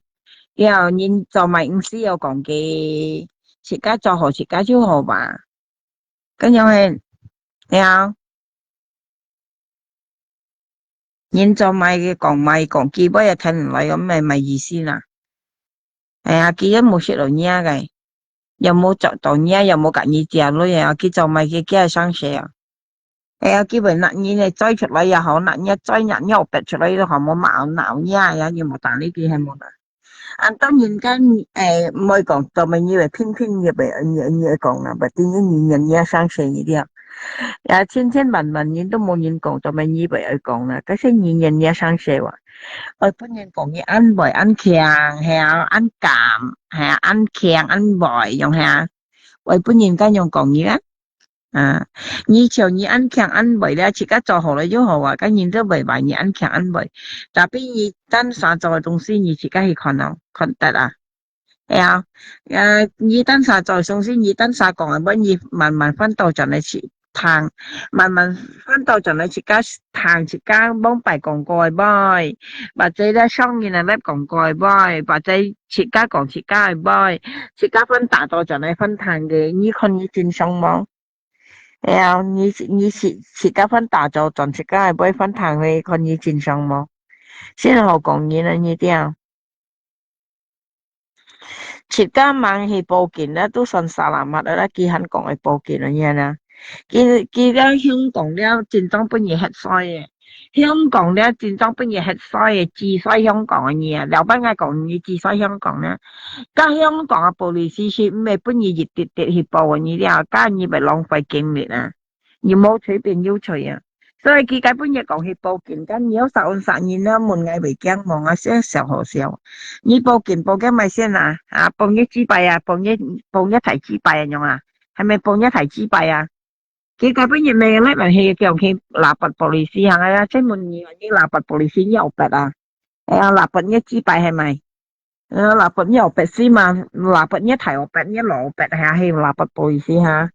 了，人做麼个毋需要講佢，自家做好自家就好吧。恁樣係，了。 人做麼个講麼个講，佢尾仔聽毋來，毋係麼个意思啦。哎呀，佢也無食到若个，又無著到若，又無佮你借鐳啊，佢做麼个佢个生事啊？哎呀，佢會拿你个嘴出來也好，拿你嘴拿尿逼出來都好，無罵鬧若呀，你無打理佢係無啦。 恁多人家，誒，毋會講，做麼个你會偏偏你會，你，你會講啦，berarti你，你，你，你个生事你了。也千千萬萬人都無人講，做麼个你會愛講啦？可是你，你，你个生事哇，愛分人講你恁會、恁慶，係啊，恁敢，係啊，恁慶、恁會，樣係啊，愛分人家樣講你啊。 啊，你像你恁慶恁會了，自家做好了就好啊，該人都會話你恁慶恁會。Tapi你單儕做个東西，你自家去看哦，看得啊。係啊，呃，你單儕做个東西，你單儕講个話，你慢慢翻倒轉來去聽，慢慢翻倒轉來自家聽，自家往擺講過个話，或者咧上面个咧講過个話，或者自家講自家个話，自家翻打倒轉來翻聽个，你看你真相無？ 哎呀，你，你自，自家翻打造轉自家个，毋會翻聽个，看你真相無？先好講人啊，你聽。自家吂去報警啦，都算salamat啦，佢還講愛報警啊，你看啊。佢，佢个香港了，真正分人核衰个。 香港咧，真正分人核衰个，譏衰香港个人啊！了，分𠊎講，你譏衰香港咧，該香港个polisi係毋係分你一滴滴去報个，你了，該你會浪費精力啊！你無趣變有趣啊！所以佢該分你講去報警，該你有殺人殺人啊，問𠊎會驚無啊？笑笑好笑！你報警報驚麼个先啊？啊，報你幾擺啊？報你，報你大幾擺啊？樣啊？係毋係報你大幾擺啊？ 佢該本人咩咧，還係叫佢lapor polisi行啊？請問你，你lapor polisi你有逼啊？哎呀，lapor你幾擺係無？呃，lapor你有逼死嘛？lapor你大有逼，你老有逼，係啊，係lapor polisi哈？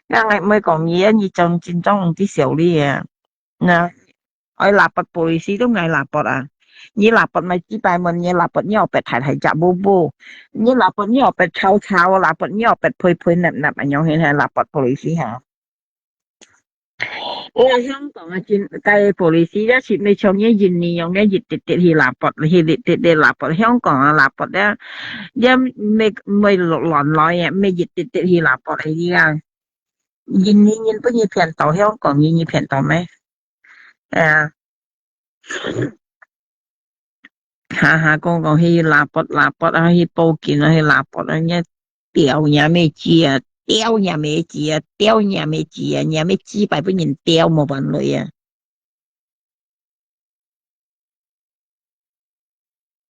那𠊎毋會講你啊，你真，真正毋知笑你啊。那，愛lapor polisi都𠊎lapor啊。你lapor麼个幾擺問你lapor你有逼大大隻布布，你lapor你有逼臭臭，lapor你有逼肥肥napnap，恁樣係lapor polisi哈？ 哦，香港啊，真，該polisi也係毋係像你印尼樣个一滴滴去lapor，去一滴滴lapor。香港啊，lapor咧，也毋係，毋係亂來个，毋係一滴滴去lapor个啊。印尼人分你騙到，香港人你騙到咩？哎呀， 下下講講去lapor lapor啊，去報警啊，去lapor啊，人家吊你乜雞啊，吊你乜雞啊，吊你乜雞啊，你乜雞擺分人吊無還鐳啊！